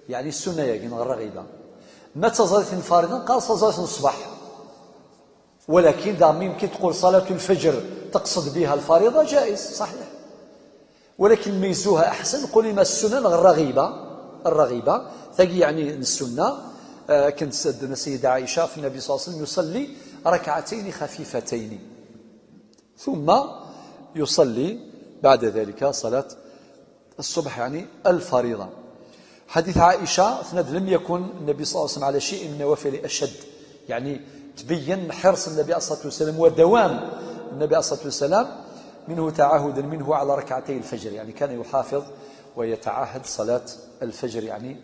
يعني السنة يعني الرغيبة. ما تزالت الفارضة نقراص تزالت الصباح، ولكن دام يمكن تقول صلاة الفجر تقصد بها الفريضة جائز صحيح، ولكن ميزوها أحسن قولي ما السنة الرغيبة. الرغيبة ثقي يعني السنة. كانت سيدنا السيدة عائشة في النبي صلى الله عليه وسلم يصلي ركعتين خفيفتين ثم يصلي بعد ذلك صلاة الصبح يعني الفريضة. حديث عائشة لم يكن النبي صلى الله عليه وسلم على شيء من النوافل أشد، يعني تبين حرص النبي عليه الصلاة والسلام ودوام النبي عليه الصلاة والسلام منه تعاهدا منه على ركعتي الفجر، يعني كان يحافظ ويتعاهد صلاة الفجر يعني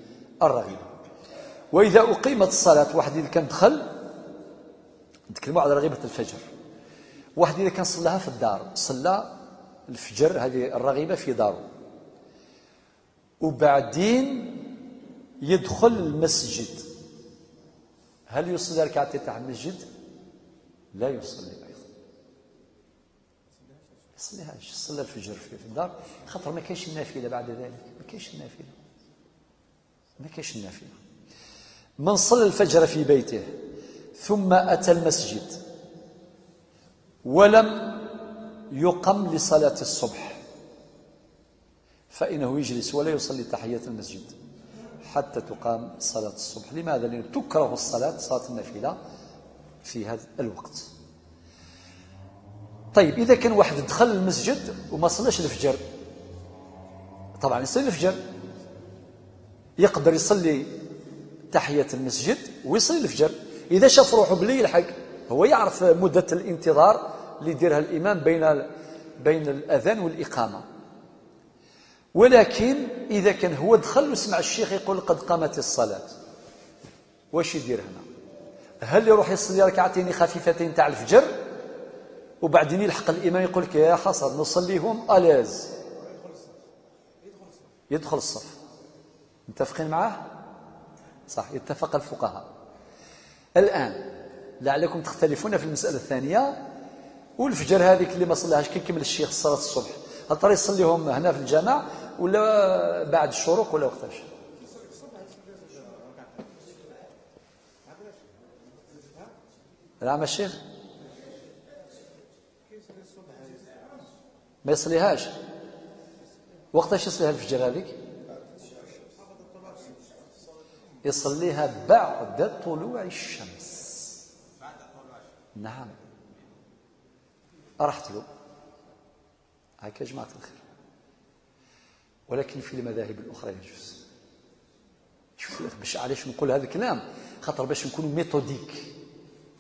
الرغيبة. وإذا أقيمت الصلاة، واحد إذا كان دخل، نتكلموا على رغيبة الفجر، واحد إذا كان صلاها في الدار، صلى الفجر هذه الرغيبة في داره، وبعدين يدخل المسجد، هل يصلي ركعتين تاع المسجد؟ لا يصلي أيضا، يصليهاش، صلى الفجر في الدار، خاطر ما كاينش النافلة بعد ذلك، ما كاينش النافلة، ما كاينش النافلة. من صلى الفجر في بيته ثم أتى المسجد ولم يقم لصلاة الصبح فإنه يجلس ولا يصلي تحية المسجد حتى تقام صلاة الصبح. لماذا؟ لأن تكره الصلاة، صلاة النافلة في هذا الوقت. طيب إذا كان واحد دخل المسجد وما صلاش الفجر، طبعا يصلي الفجر، يقدر يصلي تحية المسجد ويصلي الفجر إذا شاف روحه بلي يلحق، هو يعرف مدة الانتظار اللي يديرها الإمام بين الأذان والإقامة. ولكن إذا كان هو دخل وسمع الشيخ يقول قد قامت الصلاة، واش يدير هنا؟ هل يروح يصلي ركعتين خفيفتين تاع الفجر وبعدين يلحق الإمام يقول لك يا حصر نصليهم ألاز، يدخل الصف؟ متفقين معاه؟ صح، اتفق الفقهاء. الآن لعلكم تختلفون في المسألة الثانية، والفجر هذيك اللي ما صلاهاش كي يكمل الشيخ صلاة الصبح، هل ترى يصليهم هنا في الجامع ولا بعد الشروق ولا وقتاش؟ نعم الشيخ ما يصليهاش. وقتاش يصليها الفجر هذيك؟ يصليها بعد طلوع الشمس. نعم راحت له هكا يا جماعة الخير. ولكن في المذاهب الأخرى يجوز. شوف باش علاش نقول هذا الكلام، خاطر باش نكونوا méthodiques،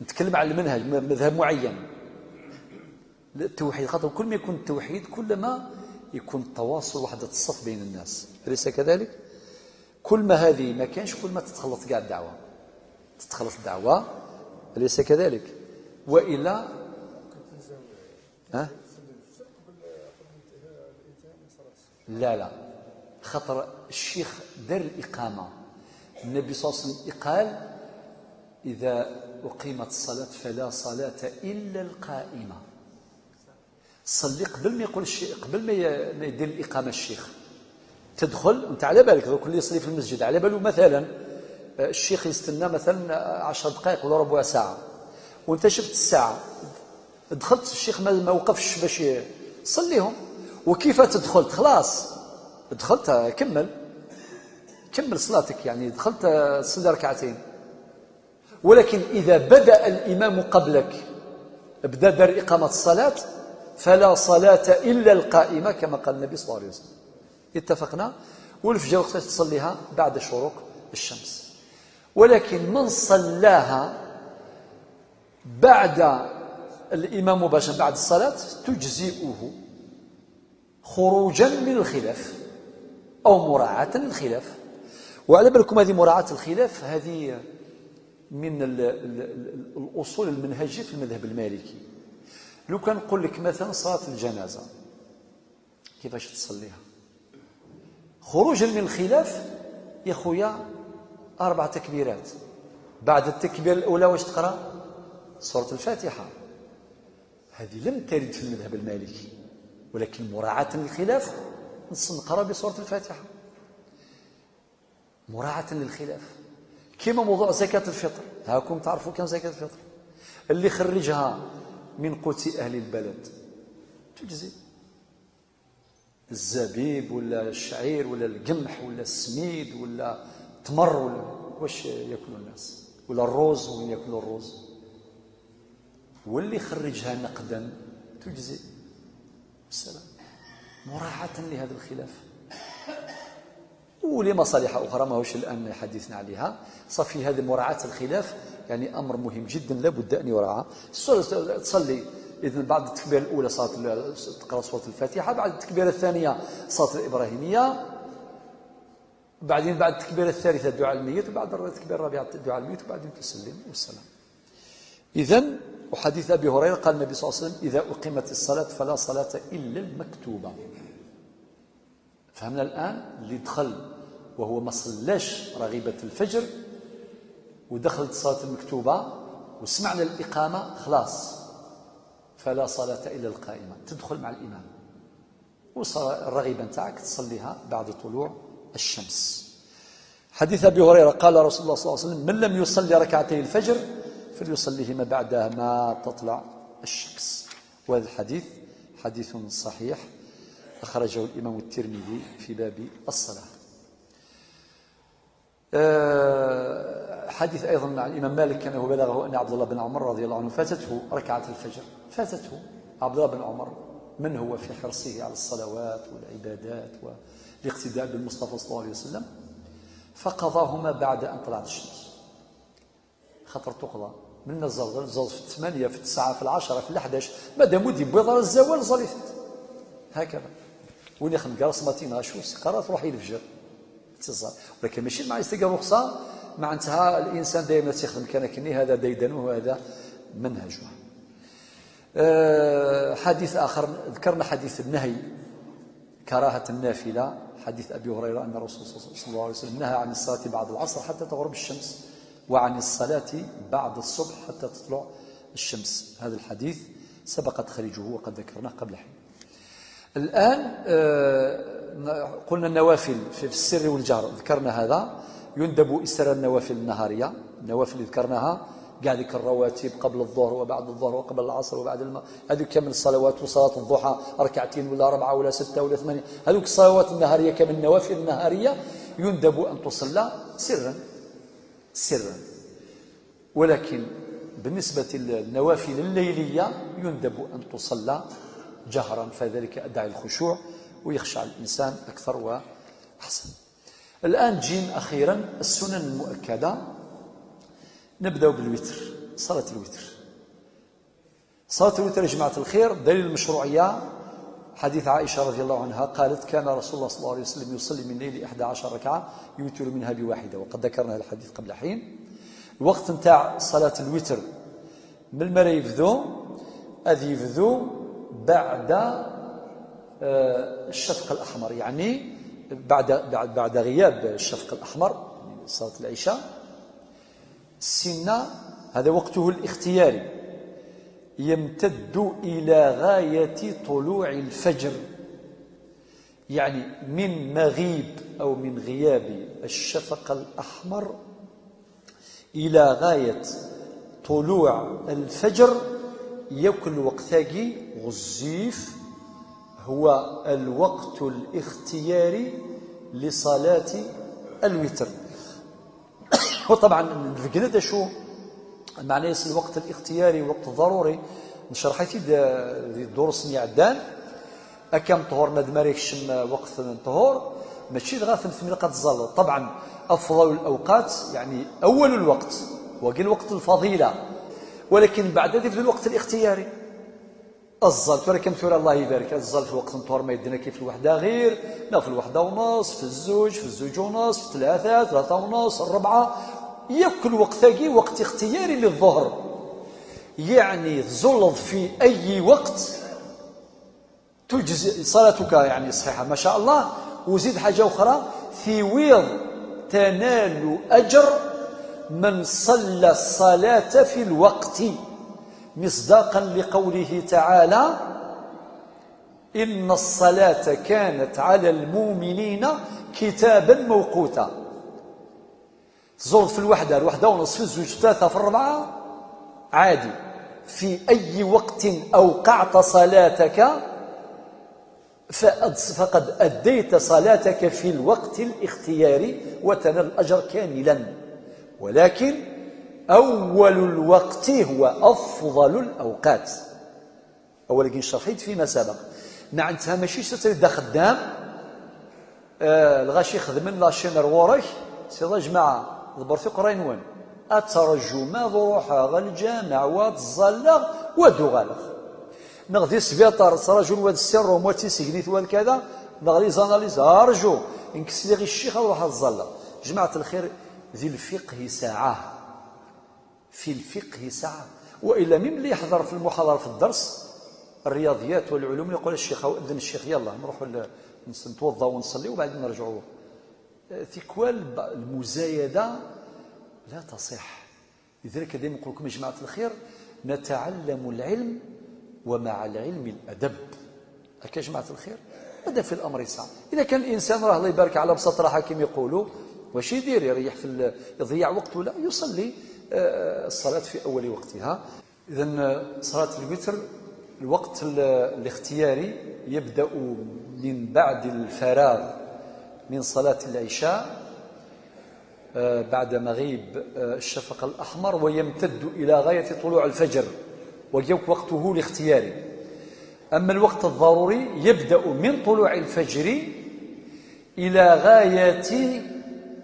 نتكلم على المنهج، مذهب معين. التوحيد، خاطر كل ما يكون التوحيد كل ما يكون التواصل وحدة الصف بين الناس، أليس كذلك؟ كل ما هذه ما كانش كل ما تتخلط كاع الدعوة، تتخلط الدعوة، أليس كذلك؟ وإلا ها؟ لا لا، خطر الشيخ دار الإقامة، النبي صلى الله عليه وسلم قال إذا أقيمت الصلاة فلا صلاة إلا القائمة. صلي قبل ما يقول الشيخ، قبل ما يدير الإقامة الشيخ، تدخل أنت على بالك دوك اللي يصلي في المسجد على باله مثلا الشيخ يستنى مثلا 10 دقائق ولا ربع ساعة، وأنت شفت الساعة دخلت الشيخ ما وقفش باش يصليهم، وكيف تدخلت خلاص دخلت كمل كمل صلاتك، يعني دخلت تصلي ركعتين. ولكن إذا بدأ الإمام قبلك بدأ دار إقامة الصلاة فلا صلاة إلا القائمة كما قال النبي صلى الله عليه وسلم. اتفقنا؟ والفجر وقتاش تصليها؟ بعد شروق الشمس. ولكن من صلاها بعد الإمام مباشرة بعد الصلاة تجزئه خروجا من الخلاف أو مراعاة للخلاف. وعلى بالكم هذه مراعاة الخلاف هذه من الأصول المنهجية في المذهب المالكي. لو كان نقول لك مثلا صلاة الجنازة كيفاش تصليها؟ خروجا من الخلاف يا خويا 4 تكبيرات. بعد التكبير الأولى واش تقرأ؟ سورة الفاتحة. هذه لم ترد في المذهب المالكي، ولكن مراعاة للخلاف نقرأ بسورة الفاتحة مراعاة للخلاف. كما موضوع زكاة الفطر، هاكم تعرفوا كم زكاة الفطر اللي خرجها من قوت أهل البلد تجزي، الزبيب ولا الشعير ولا القمح ولا السميد ولا التمر ولا واش ياكلوا الناس، ولا الروز، وين ياكلوا الروز، واللي خرجها نقدا تجزي. السلام، مراعاة لهذا الخلاف ولمصالح أخرى ما هوش الآن حديثنا عليها. صافي هذه مراعاة الخلاف يعني أمر مهم جدا لابد أن يراعى. تصلي إذن بعد التكبيرة الأولى صلاة تقرأ سورة الفاتحة، بعد التكبيرة الثانية صلاة الإبراهيمية، بعدين بعد التكبيرة الثالثة دعاء الميت، وبعد التكبيرة الرابعة دعاء الميت، وبعدين تسلم والسلام. إذن وحديث أبي هريرة قال النبي صلى الله عليه وسلم: إذا أقيمت الصلاة فلا صلاة إلا المكتوبة. فهمنا الآن اللي دخل وهو ما صلاش رغيبة الفجر ودخلت الصلاة المكتوبة وسمعنا الإقامة، خلاص فلا صلاة إلا القائمة، تدخل مع الإمام، والرغيبة نتاعك تصليها بعد طلوع الشمس. حديث أبي هريرة قال رسول الله صلى الله عليه وسلم: من لم يصلي ركعتي الفجر فليصليهما بعد ما تطلع الشمس. وهذا الحديث حديث صحيح أخرجه الإمام الترمذي في باب الصلاة. حديث أيضا مع الإمام مالك أنه بلغه أن عبد الله بن عمر رضي الله عنه فاتته ركعة الفجر، فاتته عبد الله بن عمر، من هو في حرصه على الصلوات والعبادات والاقتداء بالمصطفى صلى الله عليه وسلم، فقضاهما بعد أن طلعت الشمس. خاطر تقضى من الزوج في 8 في 9 في 10 في 11، مادام ودي بيض الزوال صليت هكذا. وين يخدم قرص ماتينا شو قرات روحي الفجر تزال، ولكن ماشي مع يستقر رخصه، معناتها الانسان دائما تيخدم كان كني هذا ديدن وهذا منهجه. حديث اخر ذكرنا حديث النهي كراهة النافلة، حديث ابي هريرة ان الرسول صلى الله عليه وسلم نهى عن الصلاة بعد العصر حتى تغرب الشمس، وعن الصلاة بعد الصبح حتى تطلع الشمس. هذا الحديث سبق تخريجه وقد ذكرناه قبل حين. الآن قلنا النوافل في السر والجهر، ذكرنا هذا. يندب إسرار النوافل النهارية، النوافل اللي ذكرناها كاع ذيك الرواتب قبل الظهر وبعد الظهر وقبل العصر وبعد هذوك كامل الصلوات، وصلاة الضحى ركعتين ولا 4 ولا 6 ولا 8، هذوك الصلوات النهارية كامل النوافل النهارية يندب أن تصلى سرا سرا. ولكن بالنسبة للنوافل الليلية يندب أن تصلى جهرا، فذلك أدعي الخشوع ويخشع الإنسان أكثر وأحسن. الآن جيم أخيرا السنن المؤكدة. نبدأ بالوتر، صلاة الوتر. صلاة الوتر يا جماعة الخير دليل المشروعية حديث عائشة رضي الله عنها قالت: كان رسول الله صلى الله عليه وسلم يصلي من الليل 11 ركعة يوتر منها بواحدة، وقد ذكرنا الحديث قبل حين. الوقت نتاع صلاة الوتر من المرة يفذو أذ يفذو بعد الشفق الأحمر، يعني بعد غياب الشفق الأحمر صلاة العشاء. السنة هذا وقته الاختياري يمتد إلى غاية طلوع الفجر، يعني من مغيب أو من غياب الشفق الأحمر إلى غاية طلوع الفجر. يكل وقتاقي غزيف هو الوقت الاختياري لصلاة الوتر. وطبعا نفقنا شو معنى يصل الوقت الاختياري والوقت الضروري، نشرح في الدروس نيعدان. أكم طهور ندمريكش وقت الطهور ماشي غا ثمن قد الزل. طبعا أفضل الأوقات يعني أول الوقت وقل وقت الفضيلة، ولكن بعد ذلك الوقت الاختياري الزل. ولكن ثورة الله يبارك الزل في وقت الطهور ما يدنا كيف الوحدة غير لا في الوحدة ونص، في الزوج، في الزوج ونص، في ثلاثة، ثلاثة ونص، الربعة. ياكل وقت وقت اختياري للظهر، يعني تزلض في أي وقت تجزي صلاتك يعني صحيحة ما شاء الله. وزيد حاجة أخرى، ثويض تنال أجر من صلى الصلاة في الوقت، مصداقا لقوله تعالى إن الصلاة كانت على المؤمنين كتابا موقوتا. تزور في الوحدة، الوحدة ونص، في الزوج، في ثلاثة، في الربعة، عادي. في أي وقت أوقعت صلاتك فقد أديت صلاتك في الوقت الاختياري وتنال الأجر كاملا. ولكن أول الوقت هو أفضل الأوقات. أولا شرحت فيما سبق، معناتها ماشي تبدا خدام الغاشي خدمن لاشين رورك سيدا جماعة ضبرتي قراين وين أترجو ما ضروحها غا الجامع وتزلغ ودغالغ نغدي سبيطار تراجل واد السيروم وتيسكنيت واد كذا نغدي زاناليز أرجو نكسلي غير الشيخ نروح تزلغ. جماعة الخير ذي الفقه ساعة، في الفقه ساعة. وإلا مين اللي يحضر في المحاضرة في الدرس الرياضيات والعلوم يقول الشيخ أو أذن الشيخ يلا نروحوا نتوضا ونصلي وبعدين نرجعوا. تكوال المزايدة لا تصح. لذلك دائما نقول لكم يا جماعة الخير نتعلم العلم ومع العلم الأدب. هكا يا جماعة الخير هذا في الأمر ساعة. إذا كان الإنسان راه الله يبارك على بساط راحة كما يقولوا، واش يدير؟ يريح في يضيع وقته؟ لا، يصلي الصلاة في أول وقتها. إذن صلاة الوتر الوقت الاختياري يبدأ من بعد الفراغ من صلاة العشاء بعد مغيب الشفق الأحمر ويمتد إلى غاية طلوع الفجر، ويوك وقته الاختياري. أما الوقت الضروري يبدأ من طلوع الفجر إلى غاية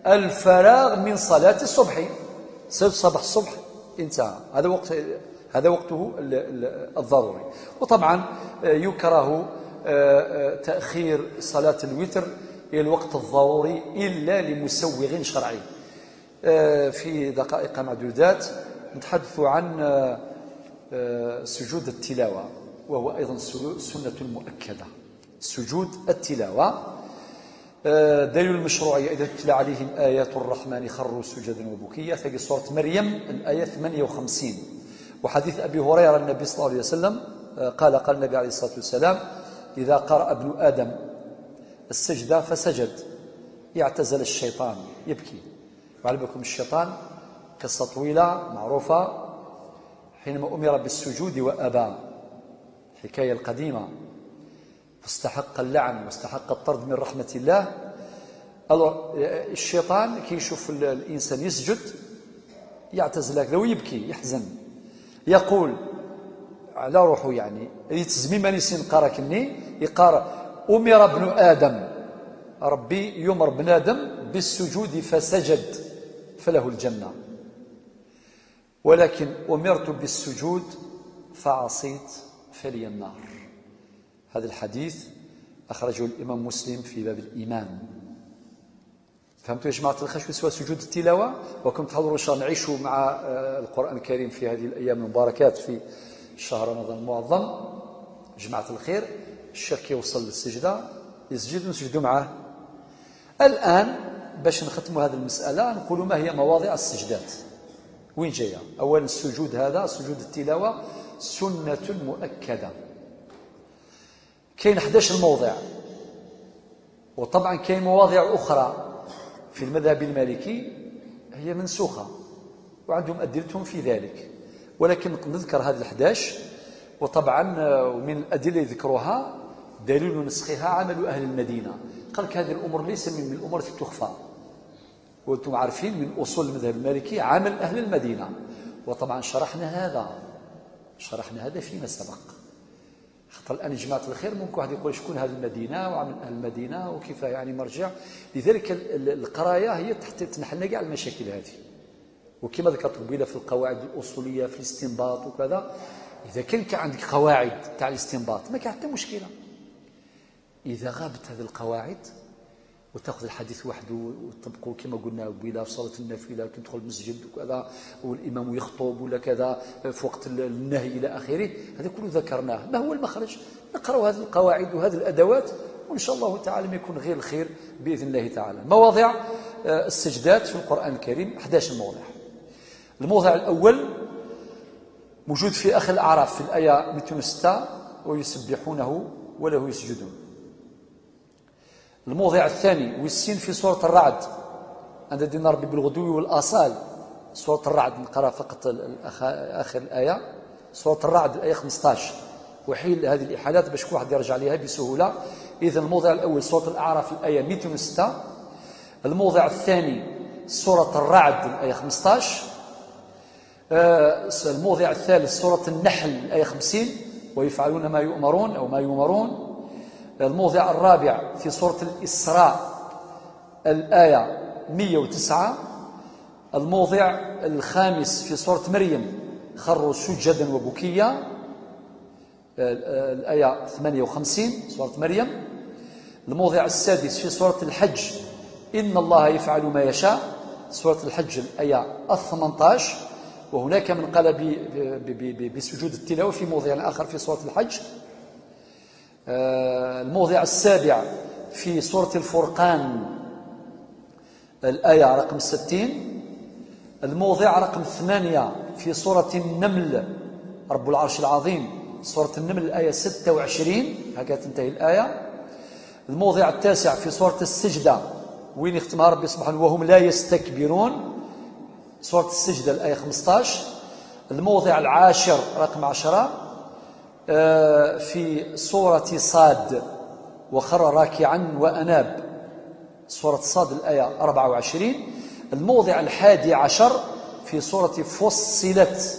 الفراغ من صلاة الصبح، صباح الصبح انتهى، هذا وقت، هذا وقته الضروري. وطبعا يكره تأخير صلاة الوتر إلى الوقت الضروري إلا لمسوغ شرعي. في دقائق معدودات نتحدث عن سجود التلاوة، وهو أيضا سنة مؤكدة. سجود التلاوة دليل المشروعية إذا تتلى عليهم آيات الرحمن خروا سجدا وبكيا، في سورة مريم الآية 58. وحديث أبي هريرة النبي صلى الله عليه وسلم قال قال النبي عليه الصلاة والسلام إذا قرأ ابن آدم السجدة فسجد يعتزل الشيطان يبكي. وعلى بالكم الشيطان قصة طويلة معروفة حينما أمر بالسجود وأبى، الحكاية القديمة، فاستحق اللعن واستحق الطرد من رحمة الله. الشيطان كي يشوف الإنسان يسجد يعتزل هكذا ويبكي يحزن، يقول على روحه يعني يتزمي ماني سنقرا كني يقرا أمر ابن آدم، ربي يمر ابن آدم بالسجود فسجد فله الجنة، ولكن أمرت بالسجود فعصيت فلي النار. هذا الحديث أخرجه الإمام مسلم في باب الإيمان. فهمتوا يا جماعة الخير شو سوى سجود التلاوة؟ وكم تحضروا إن شاء الله نعيشوا مع القرآن الكريم في هذه الأيام المباركات في شهر رمضان المعظم. جماعة الخير الشيخ يوصل للسجدة يسجد ونسجدوا معه. الآن باش نختموا هذه المسألة نقولوا ما هي مواضع السجدات وين جاية. أولا السجود هذا سجود التلاوة سنة مؤكدة، كاين 11 موضع، وطبعا كاين مواضع أخرى في المذهب المالكي هي منسوخة وعندهم أدلتهم في ذلك، ولكن نذكر هذه 11. وطبعا ومن الأدلة يذكروها دليل نسخها عمل أهل المدينة، قال لك هذه الأمور ليس من الأمور التي تخفى، وأنتم عارفين من أصول المذهب المالكي عمل أهل المدينة، وطبعا شرحنا هذا فيما سبق. خاطر الآن جماعة الخير ممكن واحد يقول شكون هذه المدينة وعمل أهل المدينة وكيف يعني مرجع. لذلك القراية هي تنحل كاع المشاكل هذه، وكما ذكرت قبيلة في القواعد الأصولية في الاستنباط وكذا، إذا كان عندك قواعد تاع الاستنباط ما كان حتى مشكلة. إذا غابت هذه القواعد وتاخذ الحديث وحده وتطبقه كما قلنا قبيلة في صلاة النافلة، كي تدخل المسجد وكذا والامام يخطب ولا كذا في وقت النهي الى اخره، هذا كله ذكرناه. ما هو المخرج؟ نقرأ هذه القواعد وهذه الادوات، وان شاء الله تعالى ما يكون غير الخير باذن الله تعالى. مواضع السجدات في القران الكريم 11 موضع. الموضع الاول موجود في اخر الاعراف في الايه 206: ويسبحونه وله يسجدون. الموضع الثاني والسين في سورة الرعد، عند دين ربي بالغدو والآصال. سورة الرعد نقرأ فقط آخر الآية، سورة الرعد الآية 15. وحيل هذه الإحالات باش كل واحد يرجع لها بسهولة. إذا الموضع الأول سورة الأعراف الآية 206، الموضع الثاني سورة الرعد الآية 15، الموضع الثالث سورة النحل الآية 50 ويفعلون ما يؤمرون أو ما يؤمرون. الموضع الرابع في سورة الإسراء الآية 109. الموضع الخامس في سورة مريم خروا سجدا وبكيا الآية 58 سورة مريم. الموضع السادس في سورة الحج إن الله يفعل ما يشاء، سورة الحج الآية 18. وهناك من قال بسجود التلاوة في موضع آخر في سورة الحج. الموضع السابع في سورة الفرقان الآية رقم 60. الموضع رقم 8 في سورة النمل رب العرش العظيم، سورة النمل الآية 26، هكذا تنتهي الآية. الموضع التاسع في سورة السجدة وين يختمها ربي سبحانه وهم لا يستكبرون، سورة السجدة الآية 15. الموضع العاشر رقم 10 في سورة صاد وخر راكعا وأناب، سورة صاد الآية 24. الموضع 11 في سورة فصلت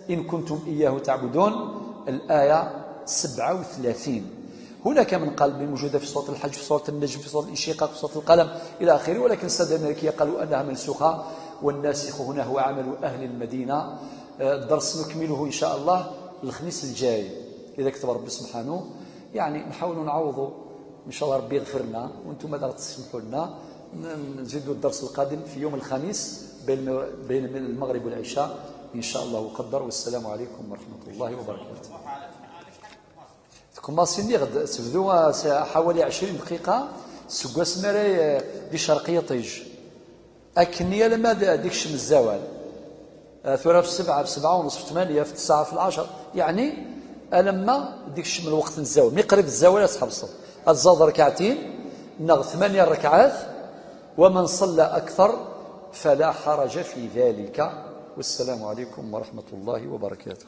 إن كنتم إياه تعبدون الآية 37. هناك من قال بموجودة في سورة الحج، في سورة النجم، في سورة الانشقاق، في سورة القلم إلى آخره، ولكن السادة المالكية قالوا أنها منسوخة، والناسخ هنا هو عمل أهل المدينة. الدرس نكمله إن شاء الله الخميس الجاي إذا كتب ربي سبحانه. يعني نحاولوا نعوضوا إن شاء الله ربي يغفر لنا وأنتم ماذا تسمحوا لنا نزيدوا الدرس القادم في يوم الخميس بين المغرب والعشاء إن شاء الله وقدر. والسلام عليكم ورحمة الله وبركاته. تكون غد تبدو حوالي 20 دقيقة سكواس مراي دي شرقية طيج أكنية لما ديك الشمس الزوال ثورة في 7 في 7:30 في 8 في 9 في 10، يعني ألما ديك الشمس الوقت الزوال مي قريب الزوال تحبس تزاد ركعتين نغ 8 ركعات، ومن صلى أكثر فلا حرج في ذلك. والسلام عليكم ورحمة الله وبركاته.